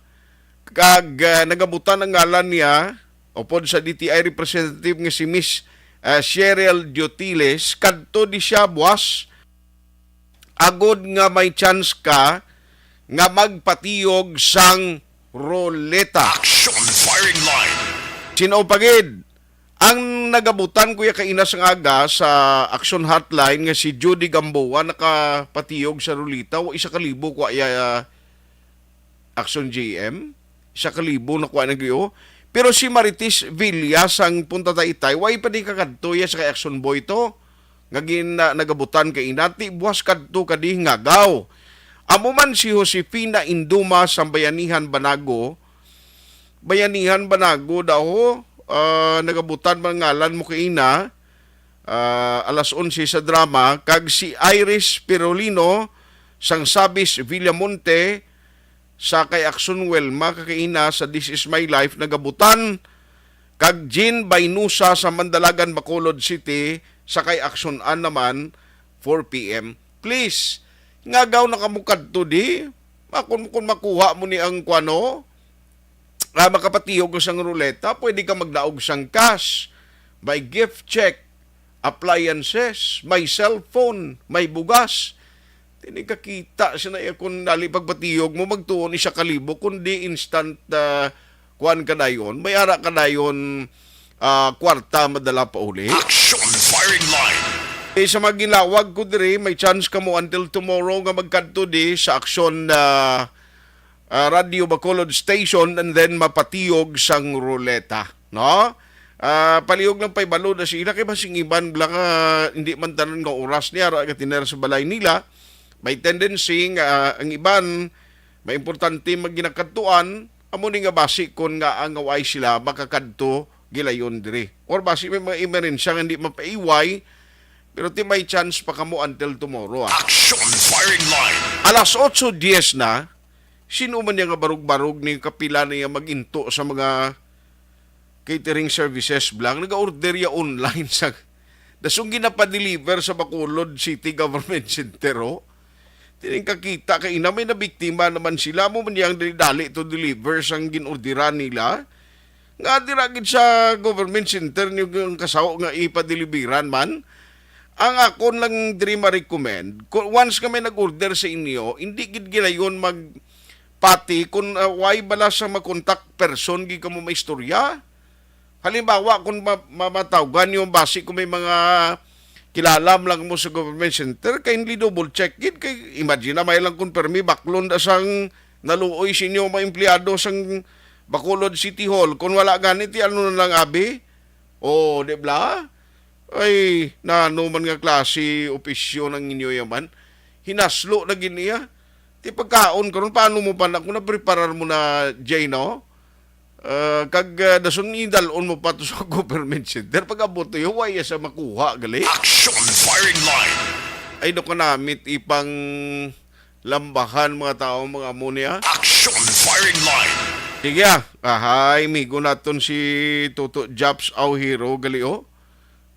kag, ah, nagabutan ang ngalan niya upod sa D T I representative nga si Miss, ah, Cheryl Diotiles, kadto di siya buwas, agod nga may chance ka nga magpatiyog sang ruleta. Action Firing Line. Sino pa gid? Ang nagabutan, kuya, kaina sang aga sa Action Hotline nga si Judy Gamboa nakapatiyog sa ruleta, wa isa ka libo, kuya, Action G M. Isa ka libo na kuha na giyo. Pero si Marites Villa sang Punta Taytay, way pa di kakadto ya sa kay Action Boy to. Nga gin-, na-, nagabutan kay inati, buwas kadto ka di ngagaw. Amo man si Josefina Induma sang Bayanihan Banago. Bayanihan Banago daw, ah, nagabutan man ngalan mo kay ina, ah, alas onse sa drama, kag si Iris Pirolino sang Sabis Villamonte, sa kay Action Welma kakaina sa This Is My Life nagabutan, kag Jean Bainusa sa Mandalagan, Bacolod City, sa kay Action Ann naman, four P M. Please, ngagaw na kamo kadto di. Makon, kung makuha mo ni ang kuwano, ah, makapatiyog ka sang ruleta, pwede ka magdaog sang cash, may gift check, appliances, may cellphone, may bugas. Tini kakita siya na iya kung dali pagpatiyog mo, magtuon isa ka libo, kundi instant, ah, kuwan ka dayon. May ara ka dayon, ah, kwarta madala pauli. Action firing line. Eh, sa mga ginlawag ko diri, may chance kamo until tomorrow nga magkadto di sa aksyon, ah, ah, Radio Bacolod Station and then mapatiyog sang ruleta, no? Ah, palihog lang pa'y balod na sila kay basing iban bala nga hindi man tanan nga oras niya ra nga tinera sa balay nila. May tendency nga, ah, ang iban may importante magginakadtuan, amo ni nga basi kon nga ang away sila makakadto gilayon diri. Or basi may mga emerensya nga hindi mapaiway, pero ti may chance pa kamo until tomorrow, ah. Action firing line. Alas otso dies na, sino man niya nga barog-barog ni kapila niya mag-into sa mga catering services bala, nag-order ya online sa dasong ginapadeliver sa Bacolod City Government Center, oh. Tining kakita kay ina may nabiktima naman sila, mo man yang dali-dali to deliver sang gin-orderan nila. Nga dira gid sa government center niyo ang kasaw nga ipadeliveran man. Ang akon lang diri ma-recommend, kung once nga may nag-order sa inyo, hindi gid gilayon magpati kung, ah, why bala sa mag-contact person gid kamo maistorya. Halimbawa, kung ma-, mamatawgan niyo basi kung may mga kilala mo lang mo sa government center, kindly double check gid. Kay imagine na may lang kung permi baklon da sang naluoy sa inyo mga empleyado sang Bacolod City Hall. Kung wala gani, ti ano na lang abi? O, di bla? Ay, nano man nga klase opisyon ang inyo yaman? Hinaslo na gid niya. Ti pagkaon karon, paano mo pa na, kung napreparar mo na, Jay, no? Ah, kag, ah, dason idal-on mo pa to sa government center. Pag-abot to, huway sa makuha, gali. Action firing line. Ay, do kanamit ipang lambahan, mga tao, mga amo niya. Action firing line. Sige, ah. Ahay, migo naton si Toto Japs Aujiro, gali, oh.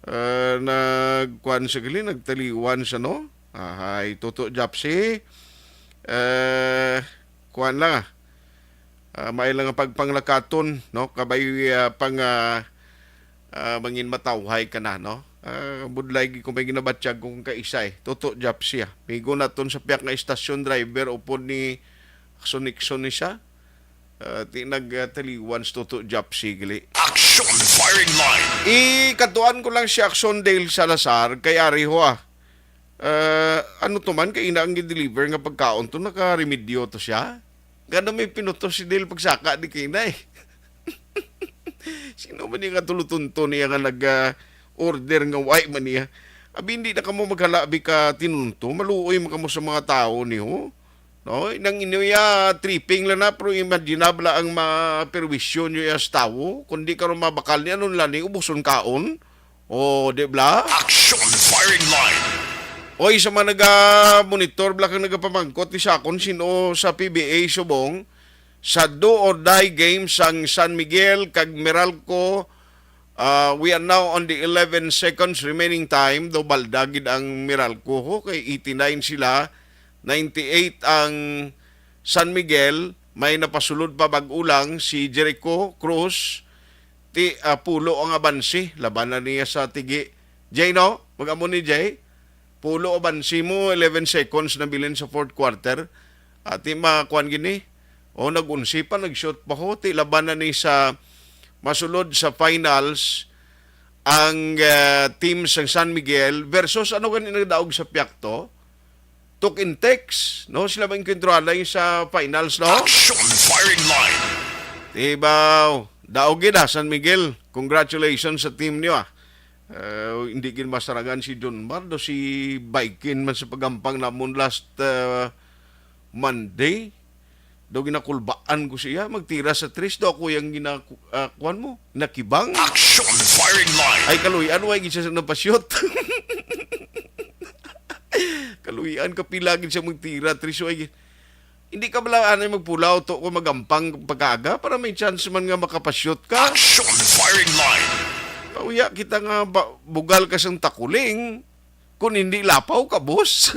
Ah, nagkuan sa gali, nagtaliwan sa, no? Ahay, Toto Japsi. Eh, kuan lang, ah. Ah, may lang ang pagpanglakaton, no? Kabay, ah, pang, ah, ah, mangin matawhay ka na, no? Ah, budlay gid ko may ginabatyag kong kaisay. Toto Japsi, ah. Migo naton sa piyak nga istasyon driver, upod ni Action Nixon ni siya. Ah, ti nag, ah, taliwan sa Toto Japsi, gali. Action firing line. Ikatuan ko lang si Action Dale Salazar kay ari ho, ah. Ah, ano to man, kay ina ang gideliver nga pagkaon to, nakaremedyo to siya? Ngano may pinutos si Dale pagsaka di kay ina, eh? Sino man yung katulutunto niya nga nag, ah, order nga way man niya? Abi, hindi na kamo maghalabi ka tinunto. Maluoy man kamo sa mga tao niyo. No? Nang inyo ya tripping lang na, pero imaginable ang maperwisyo nyo ya sa tawo. Kung di karon mabakal ni, ano nila ni, ubuson kaon? O, di bla? Action firing line. Oy, sa mga naga-monitor bla kang nagapamangkot ni sa akon, sino sa P B A subong, sa do or die game sang San Miguel kag Meralco, ah, we are now on the eleven seconds remaining time. Do balda gid ang Meralco, ho, kay eighty-nine sila, ninety-eight ang San Miguel, may napasulod pa bag-o lang si Jericho Cruz, ti, ah, pulo ang abansi, labanan niya sa tigi. Jay, no? Mag-amo ni Jay. Pulo abansi mo, eleven seconds na bilin sa fourth quarter. Ati makuan gini. O, nag-unsi pa, nag-shoot pa ho. Ti labanan ni sa masulod sa finals ang, ah, team sang San Miguel versus ano gani nagdaog sa piakto? Tuk and Tex, no? Sila ba yung kintrohalay sa finals, no? Action firing line. Diba? Daog gid, ah, San Miguel. Congratulations sa team niyo, ah. Eh, hindi gid masarangan si John Mar, do si Baikin man sa pagampang namon last, uh, Monday. Do ginakulbaan ko siya, magtira sa tres, do ako yung gina-, ah, kuwan mo, nakibang. Action firing line. Ay, kaluy-an, way gid siya sa napashoot. Kaluy-an, kapila gid siya magtira, tres, way gid. Hindi ka bala anay magpulaw to kung magampang pagkaaga para may chance man nga makapashoot ka? Action firing line. Pauya kita nga ba-, bugal ka sang takuling, kung hindi lapaw ka, boss.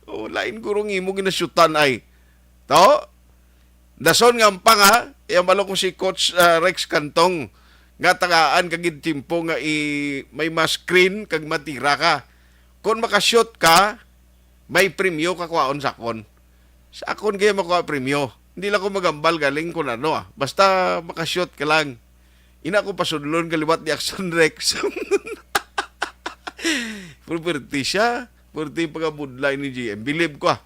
O, lain guro ang imo ginasyutan ay. To? Dason nga ampang, ha? Iyang balo ko si Coach, ah, Rex Cantong nga tagaan ka gid timpo nga i-, may mas screen kag matira ka. Kung makashoot ka, may premyo ka kuhaon sa akon. Sa akon kayo makuha premyo. Hindi lang ko magambal galing kung ano, ah. Basta makashoot ka lang. Ina ko pasudlon kaliwat ni Action Rex. Pero pwerte siya. Pwerte yung pagkabudlay ni G M. Bilib ko, ah.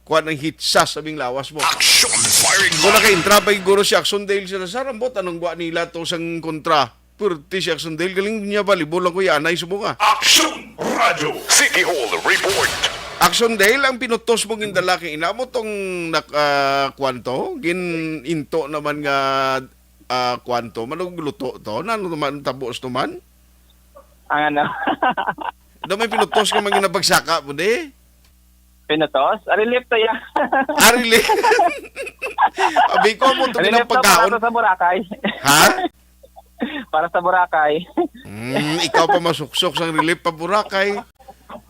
Kuha ng hitsa sa aming lawas mo. Action firing Kung line. Nakaintra pa siguro si Action Dale Salazar, ambot anong buwa nila to sang kontra. Pwerte si Action Dale. Galing niya volleyball lang ko yan. Ay, subong, ah. Action Radio City Hall Report. Action Dale, ang pinutos mo gindala kay ina mo tong nak-, ah, kwanto? Gin-into naman nga, ah, kwanto? Manugluto to? Nano naman tabos to man? Ang ano? Daw may pinutos ka man ginapagsaka mo, di? Pinutos? Ari, lift to ya. Ari, lift. Abi ko mo to Ari, lift to para pagkaon. To sa Boracay. Ha? Para sa Boracay. Mm, ikaw pa masuksok sang relief pa Boracay.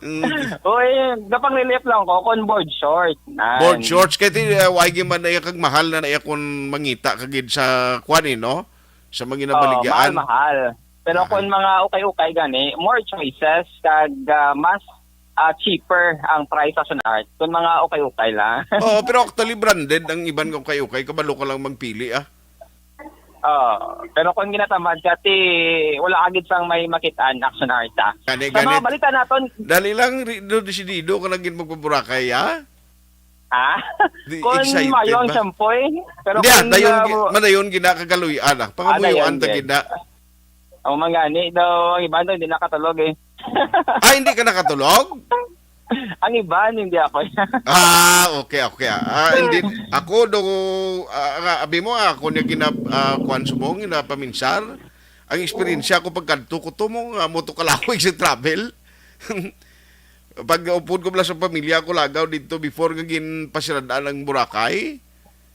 Mm. Uy, gapang relief lang ko kon board short. Nan. Board shorts kay ti, uh, why man na iya kag mahal na na iya kon mangita kagid sa kwan, eh, no? Sa mga Oh, mahal, nabaligyaan. Mahal. Pero Ah. Kung mga ukay-ukay gani, more choices kag, ah, mas, ah, cheaper ang price sa Sun Art. Kung mga ukay-ukay lang. Oo, pero actually branded ang iban nga ukay-ukay. Kabalo ka lang magpili, ah. Oh, pero kung ginatamad ka, ti, wala agad sang may makitaan, Action Art, ah. Gani, Sa mga gani. Balita naton, Dali lang, ri-, do, desidido ka na gid magpaburakay, ha? Ha? Di, Kung excited mayo ang ba? Shampoo, eh. Pero Hindi, ah, kung, dayon, ah, gi-, madayon gina kagaluy-an, ah. Ah, Pangamuyoan dayon, ta dayon. Gina. Ang mangani daw, ang iba daw, hindi nakatulog, eh. Ah, hindi ka nakatulog? Ang iba, hindi ako. Ah, okay, okay. Ah, hindi. Ako, do, ah, nga, abi mo, ah, ako niya gina-, ah, kuwan subong, ginapaminsar. Ang eksperyensya ko pagkadto ko to mo, nga mo to kalawig sa travel. Pag upod ko pala sa pamilya ko, lagaw dito before nga ginpasiradan ang Boracay.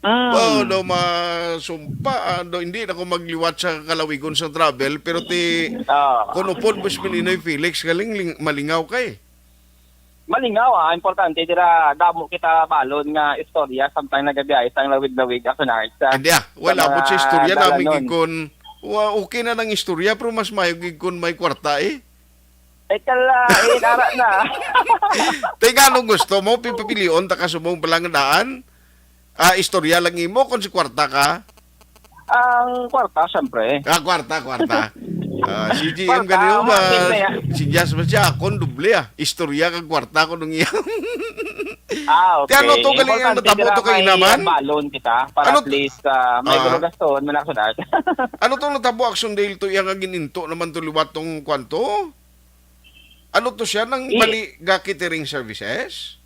Mm. Oh, do masumpa, ah, do, hindi na ko magliwat sa kalawigon sa travel, pero ti, Ah. Kung upod mo si Pilinoy Felix, galing ling-, malingaw kay. Malingaw, ah, importante dira damo kita balon nga istorya samtang nagabiyahe sang lawig-lawig, Action Art, ah, Hindi, ah. Wala sa po sa mga istorya namin dalanon. Gid kun, wa-, okay na nang istorya, pero mas mayo gid kun may kwarta, eh. Eh, kala, eh, dara na. Teka, anong gusto mo? Pipilion ta ka subong palangadaan? Ah, istorya lang imo kung si kwarta ka? Ang kwarta, syempre. Ah, kwarta, kwarta. Ah, si G M Kwarta, ganun ba? Mga pizza, ya. Si Jazz ba siya? Akon doble, ah. Istorya kag kwarta ko nung iya. Ah, okay. Ti ano to, galing ang Importante natabo dira to kay may inaman? Balon kita para Ano at least, ah, may Ah. gulugaston, manaksulat. Ano tong natabo, Action Dale, to iya nga gininto naman to liwat tong kwanto? Ano to siya, nang I- Baliga Catering Services?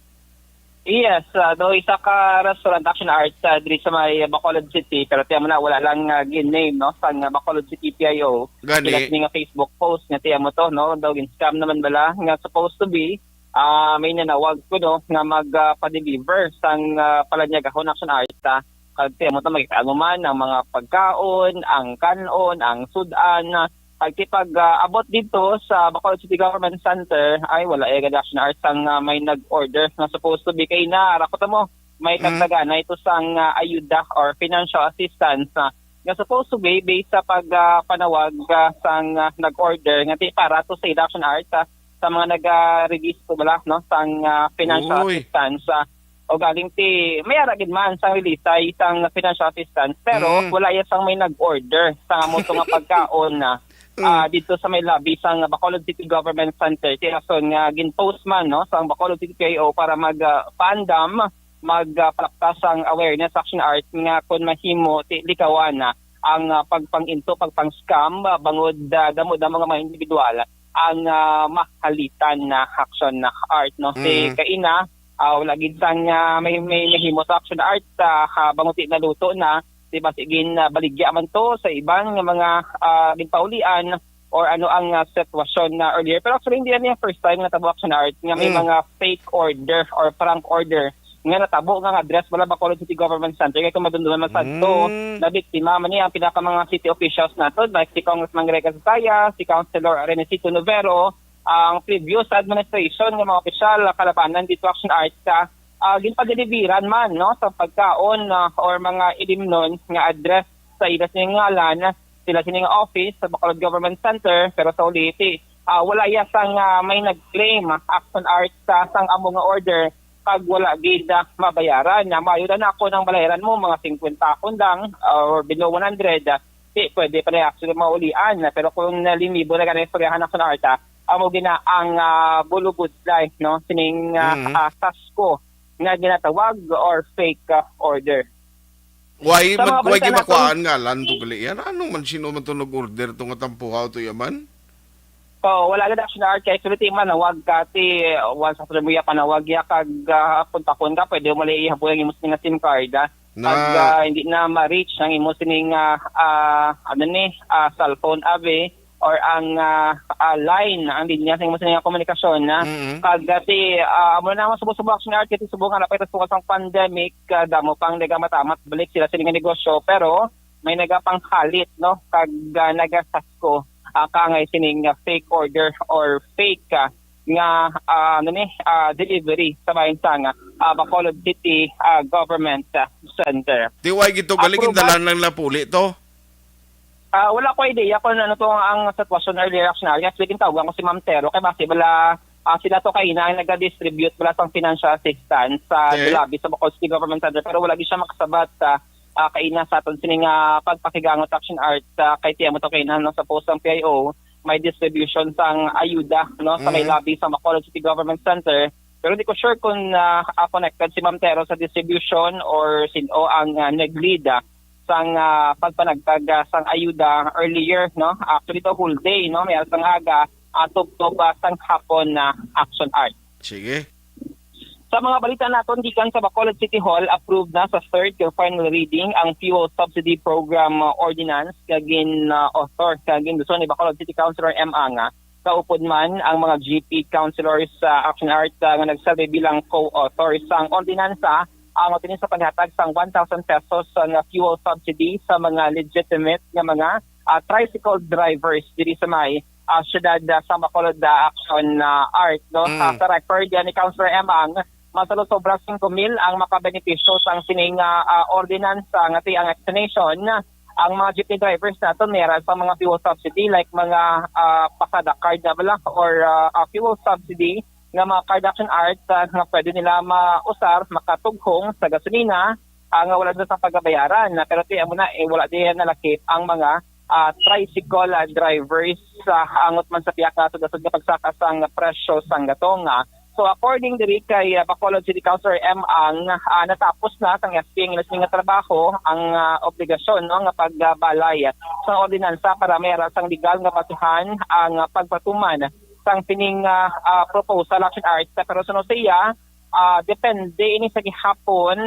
Yes, ah, do isa ka restaurant, Action Arts, ah, diri sa may Bacolod City, pero tiyan mo na, wala lang, ah, gin-name, no, sang, ah, Bacolod City P I O. Gani. Sila sini nga Facebook post nga tiyan mo to, no, daw gin-scam naman bala, nga supposed to be, ah, may nanawag ko, no, nga mag, ah, pa-deliver sang, ah, palanyagahon, Action Arts, ah, kag tiyan mo to, makita mo man ang mga pagkaon, ang kan-on, ang sud-an, ah, Pagkipag, ah, abot dito sa Bacolod City Government Center, ay wala, eh, gani, Action Arts, ang, ah, may nag-order nga supposed to be kay na, rakot mo, may Mm. kagtagan na ito sang, ah, ayuda or financial assistance, ah, nga supposed to be based sa pag, ah, panawag, ah, sang, ah, nag-order nga ti para to sa Action Arts, ah, sa mga nag-, ah, release ko bala, no, sang, ah, financial Uy. Assistance, ah, o galing ti, may ara gid man sang release ay sang financial assistance, pero Mm. wala iya sang may nag-order sa amo to nga pagkaon na, Mm. ah, dito sa may lobby sang Bacolod City Government Center. Ti rason nga gin-post man, no, sang Bacolod City P I O para mag, ah, paandam, mag, ah, palaktas sang awareness, Action Arts, nga kon mahimo ti likawan na ang, ah, pagpang-into, pagpang-scam, ah, bangod, ah, damo-damo nga mga individual ang, ah, mahalitan na, Action Arts, no? Ti Mm. kaina, ah, wala gid sang, ah, may, may nahimo sa Action Arts, ah, habang uti naluto na, di ba, sige, ah, baligya man to sa iban nga mga, ah, ginpaulian or ano ang, ah, sitwasyon na earlier. Pero actually, hindi na niya first time nga natabo, Action Arts, nga may Mm. mga fake order or prank order nga natabo nga, nga address wala Bacolod City Government Center. Kaya kung madumduman man sadto, Mm. na biktima man niya ang pinaka mga city officials nato, like si Congressman Greg Azutaya, si Councilor Renesito Novero, ang previous administration nga mga opisyal, ah, kalabanan dito, Action Arts, ah, ah, ginpadeliveran man, no, sa pagkaon, ah, or mga ilimnon nga address sa ila sining ngalan, sila sining office sa Bacolod Government Center, pero sa uliti, ah, wala iya sang, ah, may nag-claim, ah, Action Arts, ah, sang amo nga order, kag wala gid, ah, mabayaran. Na maayo na ako nang bayaran mo mga fifty akon lang, ah, or below one hundred, ah, Di, pwede pa na actually maulian. Pero kung nalimibo na gani istoryahan na sa Narta, amo gina ang, ah, bulubudlay, no? Sining, ah, Mhm. ah, sasko nga ginatawag or fake, ah, order. Why Sa man, mga why balita naton, gimakuhaan nga lang to gali yan? Ano man, sino man to nag-order to nga tampuhaw to yaman? Oo, wala gid action art kay sulti manawag ka ti, once after mo ya panawag ya kag, ah, puntakon ka, pwede mo lang ihabol ang imo sini nga SIM card, ah. Na Pag, ah, hindi na ma-reach ang imo sining, ah, ah, ano ni, ah, cellphone abi or ang, ah, ah, line, ang linya sa imo sining komunikasyon na Mm-mm. kag, ah, ti, ah, amo na ang subo-subo action art kay ti subo nga napay sa pandemic, ah, damo pang nagamatamat balik sila sini nga negosyo pero may nagapanghalit, no, kag, ah, nagasasko, ah, kangay sining, ah, fake order or fake, ah, nga, ah, ano ni, ah, delivery sa bahin sang, ah, Bacolod City, ah, Government, ah, Center. Di way gito gali Apruba- gindalan lang napuli to? Ah, wala ko idea kung ano to ang sitwasyon earlier action area. Actually, gintawagan ko si Ma'am Tero kay basi bala, ah, sila to kaina ang nagadistribute bala sang financial assistance sa Okay. Dulabi sa Bacolod City Government Center, pero wala gyud siya makasabat sa, ah, kaina sa aton sini nga pagpakigangot action art, ah, kay ti amo to kaina, no, sa post sang P I O, may distribution sang ayuda, no, sa may Mhm. lobby sa Bacolod City Government Center. Pero di ko sure kung, ah, ah, connected si Ma'am Tero sa distribution or sin-o ang, ah, nag-lead, ah, sang, ah, pagpanagtag, ah, sang ayuda earlier, no? Actually, to whole day, no? May sang aga, ah, tubtob, ah, sang hapon na action art. Sige. Sa mga balita naton gikan sa Bacolod City Hall, approved na sa third kag final reading ang Fuel Subsidy Program, ah, Ordinance nga gin, ah, author kag endorso ni Bacolod City Councilor M. Anga. Kaupod man ang mga G P councilors sa Action Art, ah, nga nagserbi bilang co-author sang ordinansa, ang utini sa paghatag sang one thousand pesos nga fuel subsidy sa mga legitimate nga mga, ah, tricycle drivers diri sa may, ah, siyudad, ah, sa Bacolod, ah, Action, ah, Art, no? Mm. Ah, sa record, ah, ni Councilor M. Ang, mas halos sobra singko mil ang makabenepisyo sang sining, ah, ah, ordinansa nga ti ang explanation, ang mga jeepney drivers naton may ara sa mga fuel subsidy like mga, ah, pasada card na bala or, ah, ah, fuel subsidy nga mga card action art, ah, nga pwede nila mausar makatughong sa gasolina, ah, nga wala na sa pagabayaran. Na, pero ti amo na, eh, wala din nalakip ang mga, ah, tricycle, ah, drivers, ah, angot man sa pihak nato dasod nga pagsaka sang presyo sang gatong, ah. So, according diri kay, ah, Bacolod City Councilor M. Ang, ah, natapos na sang S P N nga trabaho ang, ah, obligasyon, no, nga pagbalay sa ordinansa para may ara sang legal nga basihan ang, ah, pagpatuman sang sining, ah, ah, proposal action art. Pero suno siya, ah, depende ini sa gihapon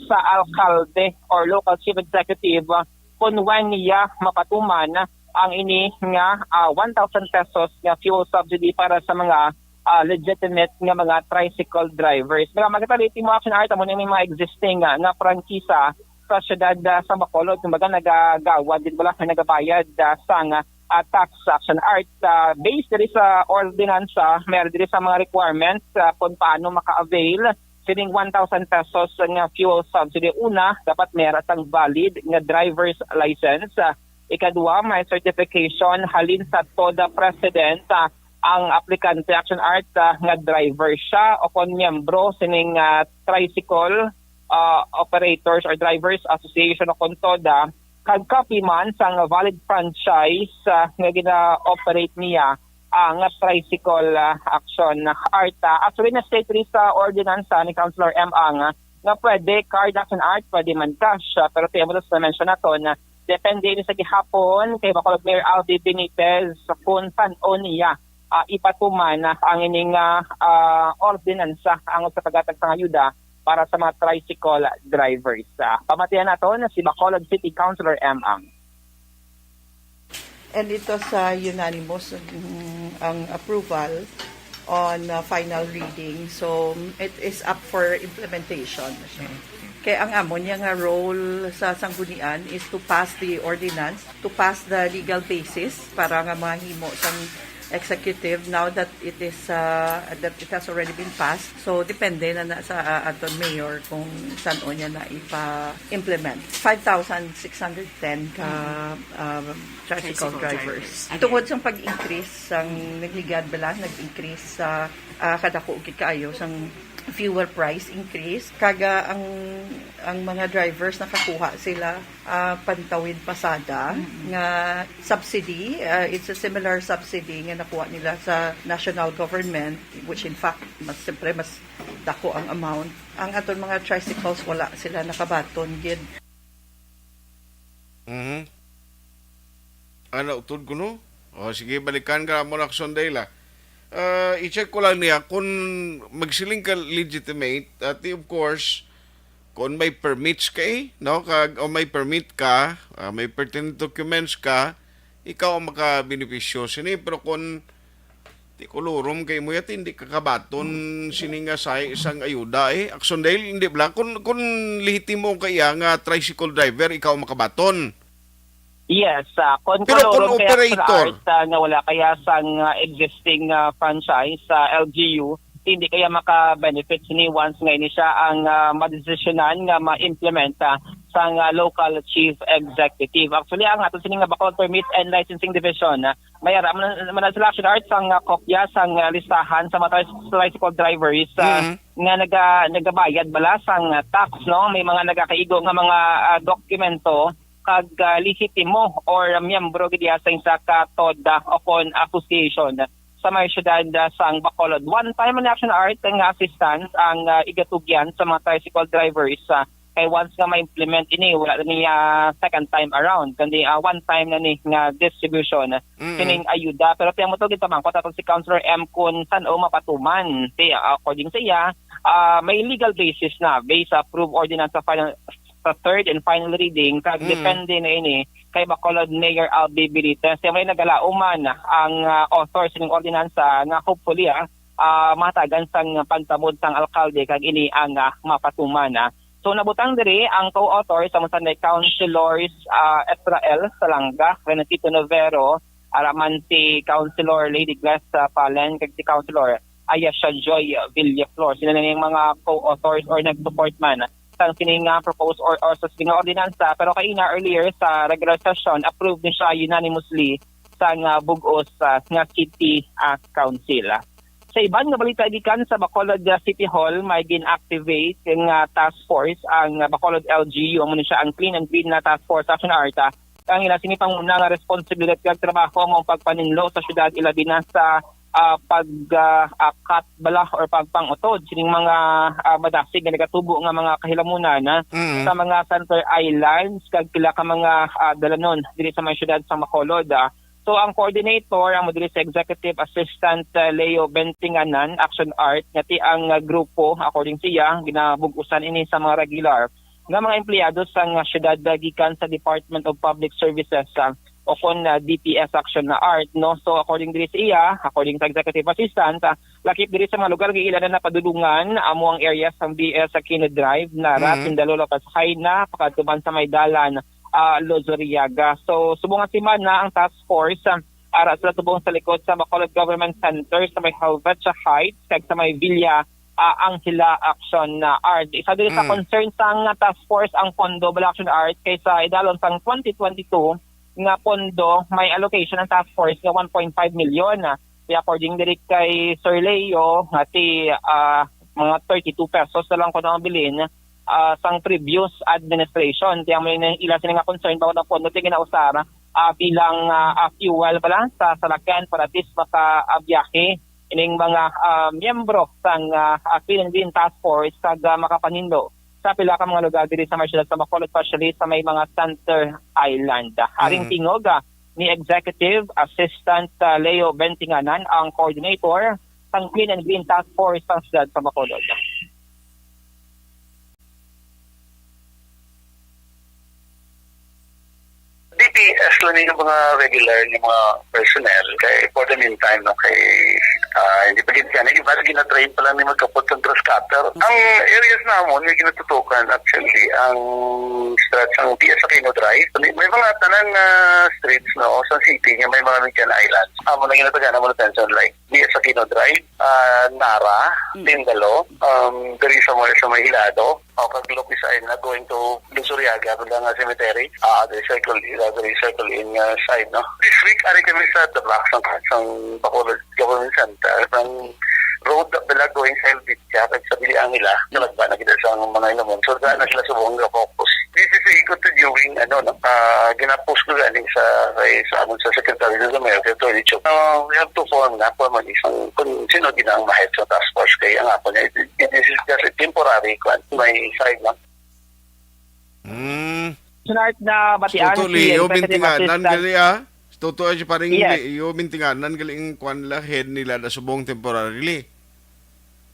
sa alkalde or local chief executive, ah, kung when niya mapatuman ang ini nga, ah, one thousand pesos nga fuel subsidy para sa mga, ah, legitimate nga mga tricycle drivers. Mga magkatali, Team Action Art, amo na may mga existing, ah, nga prangkisa sa siyudad, ah, sa Bacolod. Kumbaga, nagagawad din bala, nagabayad, ah, sang, ah, tax action art. Ah, based diri sa ordinansa, meron diri sa mga requirements, ah, kung paano maka-avail sining one thousand pesos nga fuel subsidy. Una, dapat may ara sang valid nga driver's license. Ah, ikadua, may certification halin sa TODA president, ah, ang aplikante action art, ah, nga driver siya o kon miyembro sining, ah, Tricycle, ah, Operators or Drivers Association o kon TODA, kag copy man sang valid franchise, ah, nga gina-operate niya ang tricycle, ah, action art. Ah, actually, na-state diri sa ordinansa ni Councilor M. Ang, ah, nga pwede card action art, pwede man cash. Ah, pero ti amo sa mention naton, ah, depende ini sa gihapon kay Bacolod Mayor Alvin Benitez kung san-o niya, ah, ipatuman, ah, ang ining, ah, ah, ordinansa ang sa paghatag sang ayuda para sa mga tricycle drivers. Ah, pamatian naton si Bacolod City Councilor M. Ang. And it was, uh, unanimous, mm, ang approval on, uh, final reading. So, it is up for implementation. Kaya ang amo niya nga role sa sanggunian is to pass the ordinance, to pass the legal basis para nga mahimo sang executive now that it is, uh, that it has already been passed. So, depende na, na sa, uh, aton mayor kung san-o niya na ipa-implement. Five thousand six hundred ten ka, um, tricycle Tricycle drivers. drivers. Again. Tungod sa pag-increase sang nagligad bala, nag-increase sa, ah, kadako gid kaayo sang fuel price increase, kaga ang ang mga drivers nakakuha sila, ah, pantawid pasada nga subsidy. Ah, it's a similar subsidy nga nakuha nila sa national government, which in fact, mas, siyempre, mas dako ang amount. Ang aton mga tricycles, wala sila nakabaton gid. Mhm. Ano, utod ko, no? O, sige, balikan ka mo na, Action Day, la. Ah, i-check ko lang niya kung magsiling ka legitimate. At of course, kung may permits ka, eh, no? Kag, o may permit ka, ah, may pertinent documents ka, ikaw ang makabenepisyo sini. Pero kung di ko lurom kay mo yati, hindi ka kabaton sini nga sa isang ayuda, eh. Action Day, hindi bala? Kung, kung lehitimo ka iya nga tricycle driver, ikaw ang makabaton. Yes, ah, kung Pero kung kolorum kaya operator? Sa art, ah, nga wala kaya sang ah, existing ah, franchise sa L G U, hindi kaya maka-benefit sini once nga ini siya ang ah, madesisyonan nga ma-implement ah, sang ah, local chief executive. Actually, ang ato sini nga Bacolod Permits and Licensing Division, ah, may ara man, man sila, Action Art, sang ah, kopya sang ah, listahan sa mga tri- tricycle drivers ah, Mhm. nga naga, nagabayad bala sang ah, tax, no? May mga nagakaigo nga mga ah, dokumento kag ah, lehitimo or miyembro gid iya sa isa ka TODA o kon association sa may siyudad ah, sang Bacolod. One time an Action Art nga assistance ang ah, igatugyan sa mga tricycle drivers ah, kay once nga ma-implement ini, wala na niya second time around, kundi ah, one time na ni nga distribution Mm. sining ayuda. Pero tiyan mo to, ginpamangkot ato si Councilor M kung san-o mapatuman. Ti, according sa iya, ah, may legal basis na based sa approved ordinance sa final, sa third and final reading, kag Mm. depende na ini kay Bacolod Mayor Albee Benitez. Siya may nagalauman ang ah, author sining ordinansa nga hopefully ah, ah, mahatagan sang pantamod sang alkalde kag ini ang ah, mapatuman. Ah. So nabutang diri ang co-author sa Musanday Councilors ah, Israel Salanga, Renatito Novero, ara man si Councilor Lady Glass ah, Palen kag si Councilor Ayesha Joy Villaflor. Sila na yung mga co-authors or nag-support man sang sining nga proposed or, or sa sining nga ordinansa, pero kaina earlier sa regular session, approved ni siya unanimously sang ah, bug-os ah, nga City ah, Council. Sa iban nga balita gikan sa Bacolod ah, City Hall, may gin-activate nga task force ang ah, Bacolod L G U, amo ni siya ang Clean and Green na Task Force Action Art. Ang ila sini panguna nga responsibilidad kag trabaho amo ang pagpaninlo sa syudad, ilabi na sa ah, pag ah, ah, cut bala or pagpangutod sining mga ah, madasig nga nagatubo nga mga kahilamunan ah, Mm. sa mga center islands kag pila ka mga ah, dalanon diri sa mga syudad sa Bacolod. Ah. So ang coordinator amo diri sa Executive Assistant ah, Leo Bentinganan, Action Art, nga ti ang ah, grupo, according siya, ginabug-usan ini sa mga regular nga mga empleyado sang ah, syudad ah, gikan sa Department of Public Services ah, o kon ah, D P S Action na Art, no? So according diri sa iya, according sa Executive Assistant, ah, lakip diri sa mga lugar nga ila na napadulungan, amo ang area sang B S Aquino Drive, Nara, Mhm. Tindalolo, Pasay na pakadto man sa may dalan ah, Luzuriaga. So subong nga semana ang task force ah, ara sila subong sa likod sa Bacolod Government Center sa may Helvetia Heights kag sa may Villa ah, Angela Action na Art. Isa diri sa Mm. concern sang ah, task force ang pondo bala, Action Art, kay sa idalom sang twenty twenty-two nga pondo may allocation ang task force nga one point five million. Ah. Kaya according diri kay Sir Leo, nga ti ah, mga thirty-two pesos na lang kuno ang bilin ah, sang previous administration. Kaya mo ila sini nga concern ba ang pondo ti ginausar ah, bilang ah, ah, fuel bala sa salakyan para at least maka ah, biyahe ining mga ah, miyembro sang ah, ah, Clean and Green Task Force kag ah, makapaninlo sa pila ka mga lugar diri sa may siyudad sa Bacolod, especially sa may mga center island. Aring Mm. tingog ah, ni Executive Assistant ah, Leo Bentinganan, ang coordinator sang Clean and Green Task Force sa siyudad sa Bacolod. D P S lang yung mga regular nga mga personnel kay for the meantime, no, kay ah, hindi pa gid yan. Iba, gina-train pa lang ni magkapot ng grass cutter. Ang areas namon nga ginatutukan, actually, ang stretch ng P S Aquino Drive. May, may mga tanan na streets, no, sa city nga may mga median islands. Amo na ginatagaan mo attention, like P S Aquino Drive, ah, Nara, Tindalo, um, diri sa mga, sa may Hilado, o kag Lopi sa na going to Luzuriaga, kung nga cemetery, ah, the circle, ah, the circle in ah, side, no? This week, ari kami sa the block sang, sang Bacolod Government Center, ang road na pala going sa Helvetia, kag sa Biliang nila, talagba na kita sa mga inumon. So, daan na sila subong nga focus. This is a continuing, ano, no? Ah, ginapos ko gani sa, kay, sa amon sa Secretary sa Mayor, kay Attorney Chok. Ah, we have to form na, formal isang, kung sino din ang ma-head sa task force, kay ang ako niya, it, it, this is just a temporary, kwan, may side lang. Hmm. Sunart na batian Tuto si Leo Executive Bintinganan Assistant. gali ah. Tuto ay si paring Yes. Leo Bintinganan gali ang kwan la head nila na subong temporarily.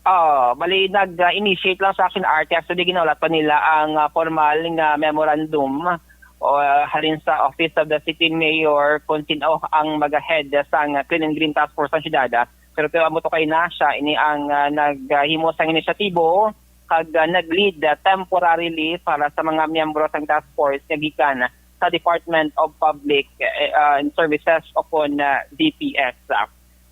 Oh, bali nag-initiate lang sa Action Art, actually ginaulat pa nila ang ah, formal nga memorandum o ah, halin sa Office of the City Mayor kung sino ang mag-head sa nga Clean and Green Task Force sa siyudad. Pero pero amo to kay na siya ini ang ah, naghimo sang inisyatibo kag ah, nag-lead ah, temporarily para sa mga miyembro sang task force nga gikan sa Department of Public eh, ah, Services o kon ah, D P S.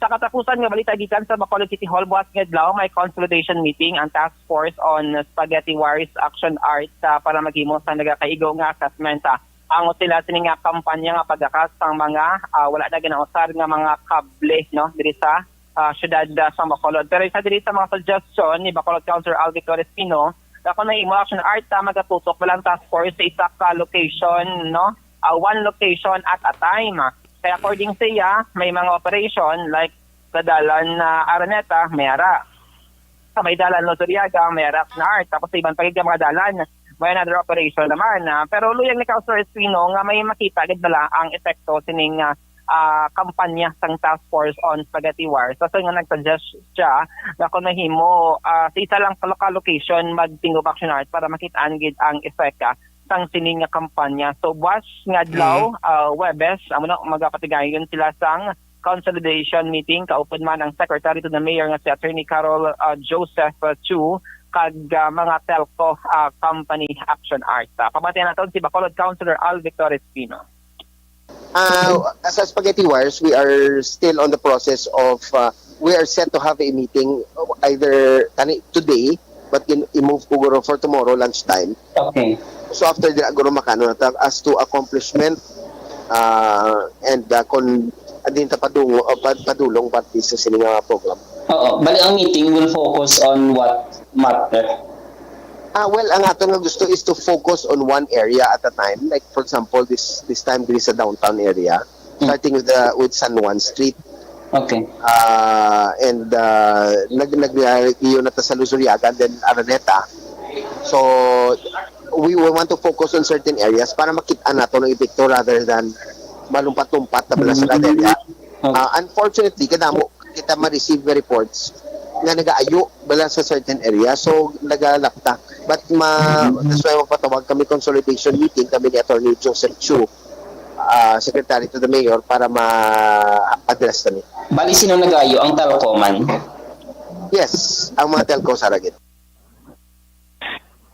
Sa katapusan nga balita gikan sa Bacolod City Hall buwas nga adlaw, may consultation meeting ang Task Force on Spaghetti Wires Action Art ah, para maghimo sa nagakaigo nga assessment ah, angot sila sini nga kampanya nga paglakas sang mga ah, wala na ginausar nga mga kable, no, diri sa ah, siyudad ah, sa Bacolod. Pero isa diri sa mga suggestion ni Bacolod Councilor Al Victor Espino, na kung mahimo Action Art ah, magatutok ba lang task force sa isa ka location, no? Ah, one location at a time. Kaya according sa iya, may mga operation like sa dalan na Araneta, may ara. Sa may dalan Luzuriaga, may ara Action Art. Tapos sa iban pa gid nga mga dalan, may another operation naman. Ah, pero luyag ni Councilor Espino nga may makita gid bala ang epekto sining ah, ah, kampanya sang Task Force on Spaghetti Wars. Sa nga nag-suggest siya na kung mahimo ah, sa isa lang ka local location mag-tingob Action Art para makitaan gid ang effect ah, sang sining nga kampanya. So buwas nga adlaw, ah, Huwebes, amo na magapatigayon sila sang consolidation meeting, kaupod man ang Secretary to the Mayor nga si Attorney Carol ah, Joseph ah, Chu kag ah, mga telco ah, company Action Art. Ah, pamatian naton si Bacolod Councilor Al Victor Espino. Uh, as a Spaghetti Wires, we are still on the process of, uh, we are set to have a meeting either kani today, but in, i-move ko guro for tomorrow lunchtime. Okay. So after dira guro makano na ta as to accomplishment uh, and uh, kung din ta padungo, uh, pad- padulong parte sa sini nga program. Oo. Bali, ang meeting will focus on what matter. Ah, well, ang ato nga gusto is to focus on one area at a time. Like for example, this this time diri sa downtown area, starting with the with San Juan Street. Okay. Uh, and uh, nag nag iyo na ta sa Luzuriaga and then Araneta. So we, we want to focus on certain areas para makita nato ang epekto rather than malumpat-lumpat na bala sa kada area. Uh, unfortunately, kadamo kita ma-receive nga reports nga nagaayo bala sa certain area. So, nagalapta. But ma, that's why magpatawag kami consolidation meeting kami ni Attorney Joseph Chu, ah, Secretary to the Mayor, para ma-address kami. Bali, sino nagayo? Ang Telco man? Yes, ang mga telco sa Ragit.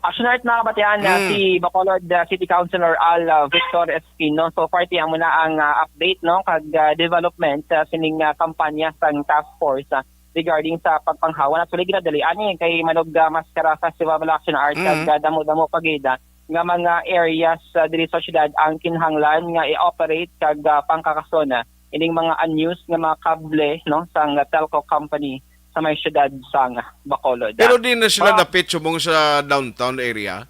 Action Art, nakabatian na Mm. si Bacolod uh, City Councilor Al uh, Victor Espino. So far, tiyan mo na ang uh, update, no, kag uh, development sa sining uh, kampanya sang task force uh, regarding sa pagpanghawan. Actually, ginadalian eh, kay Manog uh, Mascara Festival Action Art, Mm. kag uh, damo-damo pa gid uh, nga mga areas uh, diri sa syudad ang kinahanglan nga i-operate kag uh, pangkakason uh, ining mga unused nga mga kable, no, sang uh, telco company sa may syudad sang Bacolod. Pero di na sila Ah. dapit subong sa downtown area.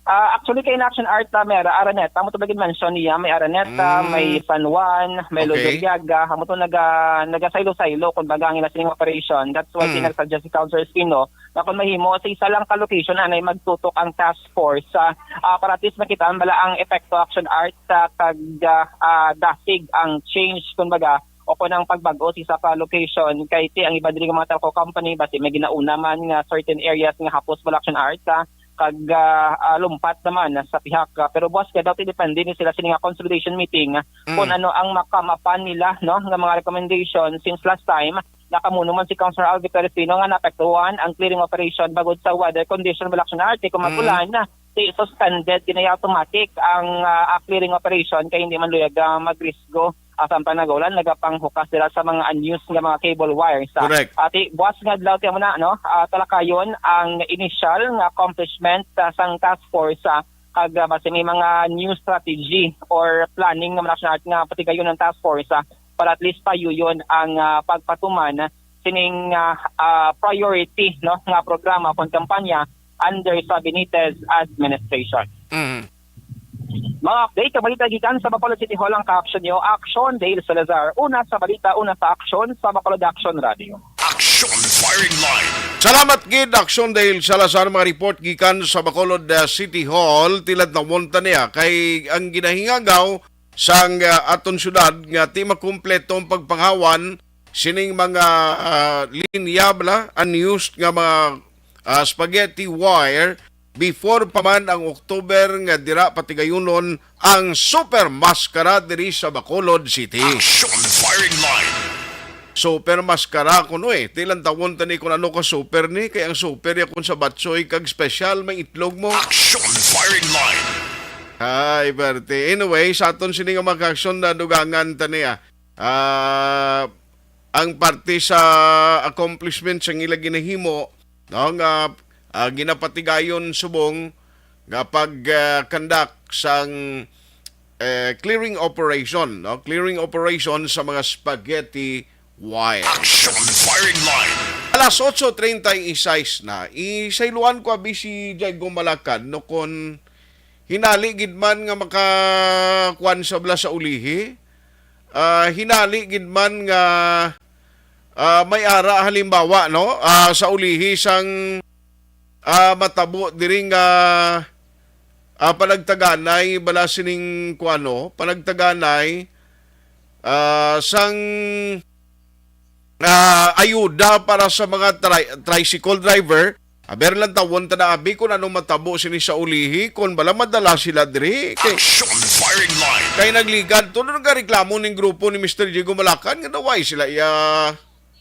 Ah, actually, kay Action Art na may ara Araneta, mo to bagid mention niya, may Araneta, Mm. may San Juan, may Okay. Luzuriaga, amo to naga nagasaylo-saylo kung baga ang ila sining operation. That's why Mm. nag-suggest si Councilor Espino na kung mahimo sa isa lang ka location anay magtutok ang task force sa ah, para at least makita bala ang epekto Action Art sa kag ah, ah, dasig ang change kumbaga o kung ang pagbag-o sa isa ka location kay ti ang iba diri nga mga telco company basi may ginauna man nga certain areas nga hapos bala Action Art sa kag ah, ah, lumpat naman sa pihak ah, pero buwas kaya daw depende ni sila sini nga consolidation meeting ah, Mm. kung ano ang makamapan nila no nga mga recommendation since last time nakamuno man si Councilor Alvin Perestino nga naapektuhan ang clearing operation bagod sa weather condition bala Action Art kung Mm. mag-ulan na ti suspended ginaya automatic ang ah, ah, clearing operation kay hindi man luyag ah, magrisgo ah, samtang nag-ulan nagapanghukas sila sa mga unused nga mga cable wires ah. Correct. Ati buwas nga adlaw tiyan mo na no ah, talakayon ang initial nga accomplishment ah, sang task force ah, kag ah, basi may mga new strategy or planning nga mga Action Art nga patigayon ng task force ah, para at least payuyon ang ah, pagpatuman sining, ah, ah, priority, no, nga programa kon kampanya under sa Benitez administration. Mhm. Mga update kag balita gikan sa Bacolod City Hall ang ka-action niyo, Action Dale Salazar. Una sa balita, una sa aksyon sa Bacolod Action Radio. Action Firing Line. Salamat gid, Action Dale Salazar, mga report gikan sa Bacolod, ah, City Hall. Tilad na wonta niya kay ang ginahingagaw sang, ah, aton syudad nga ti makumpleto ang pagpanghawan sining mga, ah, linya bala, unused nga mga, ah, spaghetti wire before pa man ang October nga dira patigayunon ang Super Maskara diri sa Bacolod City. Action Firing Line. Super Maskara kuno eh. Ti lantawon ta ni kung ano ka super ni, kay ang super ya kun sa batsoy kag special may itlog mo. Action Firing Line. Ay, perte. Anyway, sa aton sini nga mga aksyon na dugangan ta niya. Ah, ang parte sa accomplishment sa ila ginahimo, no, nga, ah, ginapatigayon subong nga pag, ah, conduct sang, eh, clearing operation, no? Clearing operation sa mga spaghetti wire. Action Firing Line. Alas otso treinta y seis na. Isayloan ko abi si Diego Malacan, no, kon hinali gid man nga makakuan sa bala sa ulihi. Ah, hinali gid man nga, ah, may ara halimbawa, no? Ah, sa ulihi sang, ah, matabo diri nga, ah, panagtaganay bala sining kuano, panagtaganay, ah, sang, ah, ayuda para sa mga tri-, tricycle driver. Aber lang tawon ta na abi kung ano matabo sini sa ulihi, kung bala madala sila diri. Kay, Action Firing Line. Kay nagligad to, nagareklamo ning grupo ni Mister Diego Malacan nga daw ay sila iya,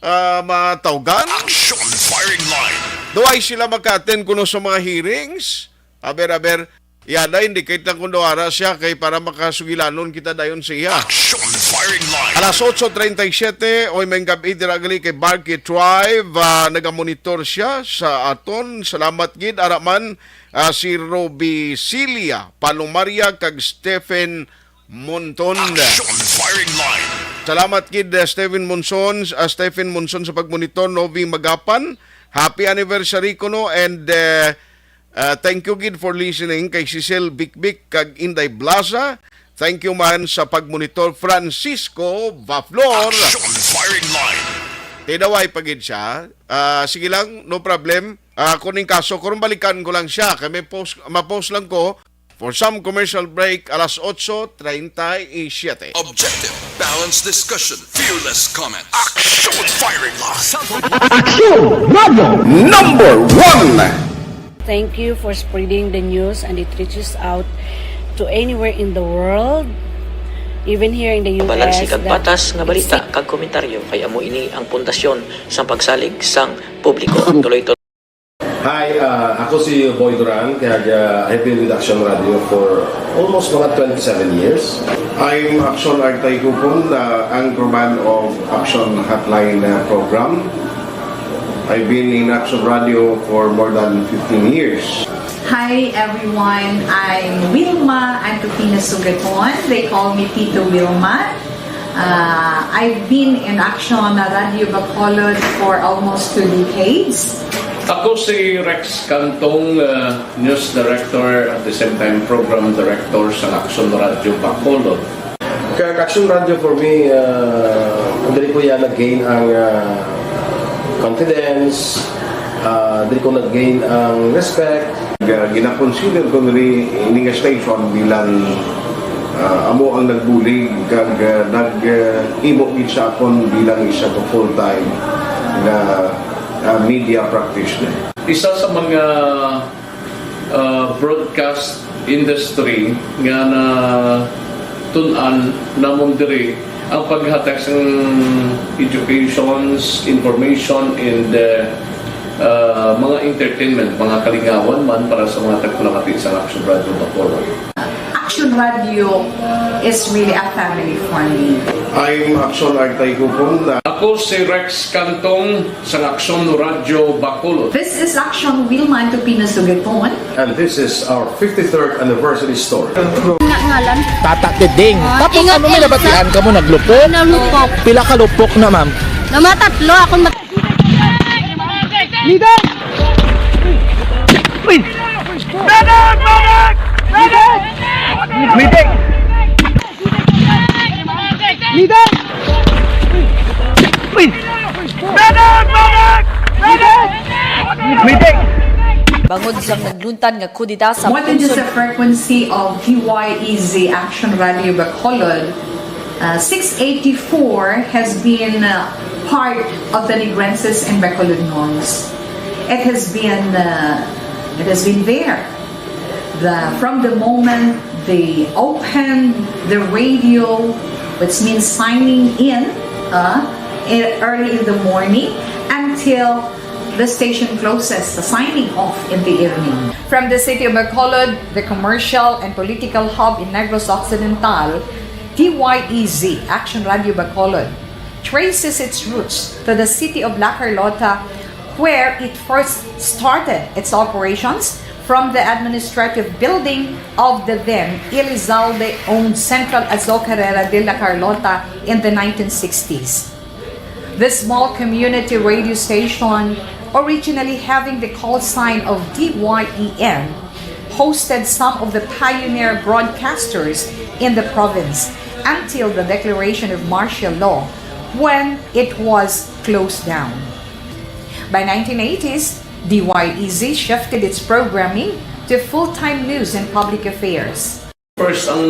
ah, matawgan. Action Firing Line. Daw ay sila maka-attend kuno sa mga hearings. Aber, aber, yada, indicate lang kung daw ara siya kay para makasugilanon kita dayon sa iya. Action Firing Line. Alas otso treinta y siete, oy, may gabi dira gali kay Barky Tribe, ah, nagamonitor siya sa aton. Salamat gid, ara man, ah, si Roby Cilia, Palomaria, kag Stephen Monton. Action Firing Line. Salamat gid, ah, Stephen Monson, ah, Stephen Monson sa pagmonitor, Novi Magapan. Happy anniversary kuno, and, eh, ah, thank you gid for listening kay Cecil Bikbik kag Inday Blasa. Thank you man sa pagmonitor, Francisco Vaflor. Action Firing Line. Tidaway pa gid siya. Ah, sige lang, no problem. Ah, kuning kaso, kung balikan ko lang siya, kay may post, ma-post lang ko for some commercial break, alas otso treinta y siete. Objective, balanced discussion, fearless comments. Action Firing Line. Action Radio number one. Thank you for spreading the news and it reaches out to anywhere in the world, even here in the U S. Balanse kag patas nga balita kag komentaryo kay amo ini ang pundasyon sang pagsalig sang publiko. Tuloy-tuloy. Hi, uh, ako si Boy Duran, kag, uh, I've been with Action Radio for almost mga twenty-seven years. I'm Action Artay Kupon, uh, anchorman of Action Hotline, uh, program. I've been in Action Radio for more than fifteen years. Hi everyone, I'm Wilma Antupina Sugaton. They call me Tito Wilma. Uh, I've been in Action Radio Bacolod for almost two decades. Ako si Rex Cantong, uh, news director at the same time program director sa Action Radio Bacolod. Ka-, Action Radio for me, uh, diri ko yan nag-gain ang, uh, confidence, uh, diri ko nag-gain ang respect. Ga-, gina-consider ko nili ini nga station bilang, uh, amo ang nagbulig kag, uh, nag, uh, himo gid sa akon bilang isa ka full-time nga, uh, media practitioner. Isa sa mga uh, broadcast industry nga natun-an namon diri ang paghatag sang educations, information, and, uh, uh, mga entertainment, mga kalingawan man para sa mga tagpalamati sa Action Radio Bacolod. Action Radio is really a family for me. I'm Action Artay Kupon. Ako si Rex Cantong sa Action Radio Bacolod. This is Action Wilma Antupina Sugaton. And this is our fifty-third anniversary story. Nga ngalan? Tata Tiding. Ah, tapos ingat, ano may ingat. Nabatian ka mo? Naglupok? Nalupok. Pila ka lupok na, ma'am? Namatatlo. Akong mat- Leader! Uy! Medic! Medic! Medic! Leader! Uy! Medic! Medic! Medic! Bangod sang nagluntad nga kudeta sa What is the frequency of T Y E Z Action Radio Bacolod? Uh, six eighty-four has been uh, part of the Negrenses and Bacolodnons. It has been uh, it has been there. The, from the moment they opened the radio, which means signing in uh, e- early in the morning, until the station closes, the signing off in the evening. From the city of Bacolod, the commercial and political hub in Negros Occidental, T Y E Z, Action Radio Bacolod, traces its roots to the city of La Carlota, where it first started its operations from the administrative building of the then Elizalde-owned Central Azocarera de La Carlota in the nineteen sixties. This small community radio station, originally having the call sign of D Y E N, hosted some of the pioneer broadcasters in the province until the declaration of martial law, when it was closed down. By nineteen eighties, D Y E Z shifted its programming to full-time news and public affairs. First, ang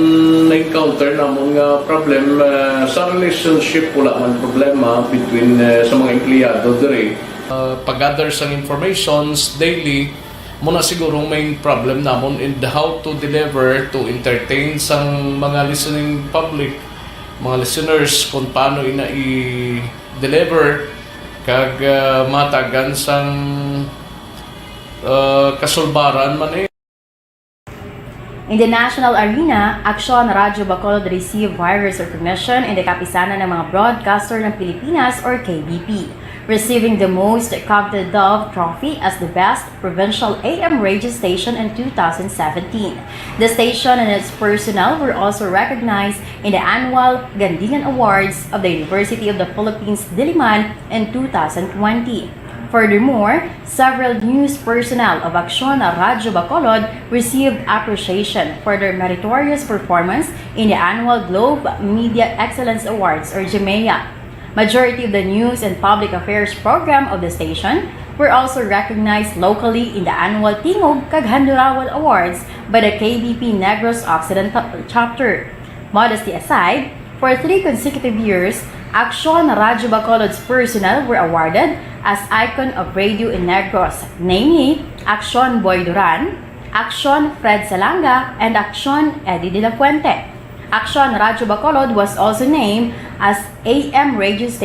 na-encounter namon nga problem, ah, sa relationship, wala man problema between, ah, sa mga empleyado diri. Ah, pag-gather sang informations daily, mo na siguro ang main problem namon, and how to deliver to entertain sang mga listening public, mga listeners, kung paano ina i-deliver kag, ah, matagan sang, ah, kasulbaran man eh. In the national arena, Aksyon Radyo Bacolod received vigorous recognition in the Kapisanan ng mga Broadcaster ng Pilipinas or K B P, receiving the most coveted Dove Trophy as the best provincial A M radio station in two thousand seventeen. The station and its personnel were also recognized in the annual Gandingan Awards of the University of the Philippines Diliman in two thousand twenty. Furthermore, several news personnel of Aksyon Radyo Bacolod received appreciation for their meritorious performance in the annual Globe Media Excellence Awards or GMEA. Majority of the news and public affairs program of the station were also recognized locally in the annual Tingog kag Handurawan Awards by the K B P Negros Occidental Chapter. Modesty aside, for three consecutive years, Aksyon Radyo Bacolod's personnel were awarded as Icon of Radio in Negros, namely Aksyon Boy Duran, Aksyon Fred Salanga, and Aksyon Eddie De La Fuente. Aksyon Radyo Bacolod was also named as A M radio station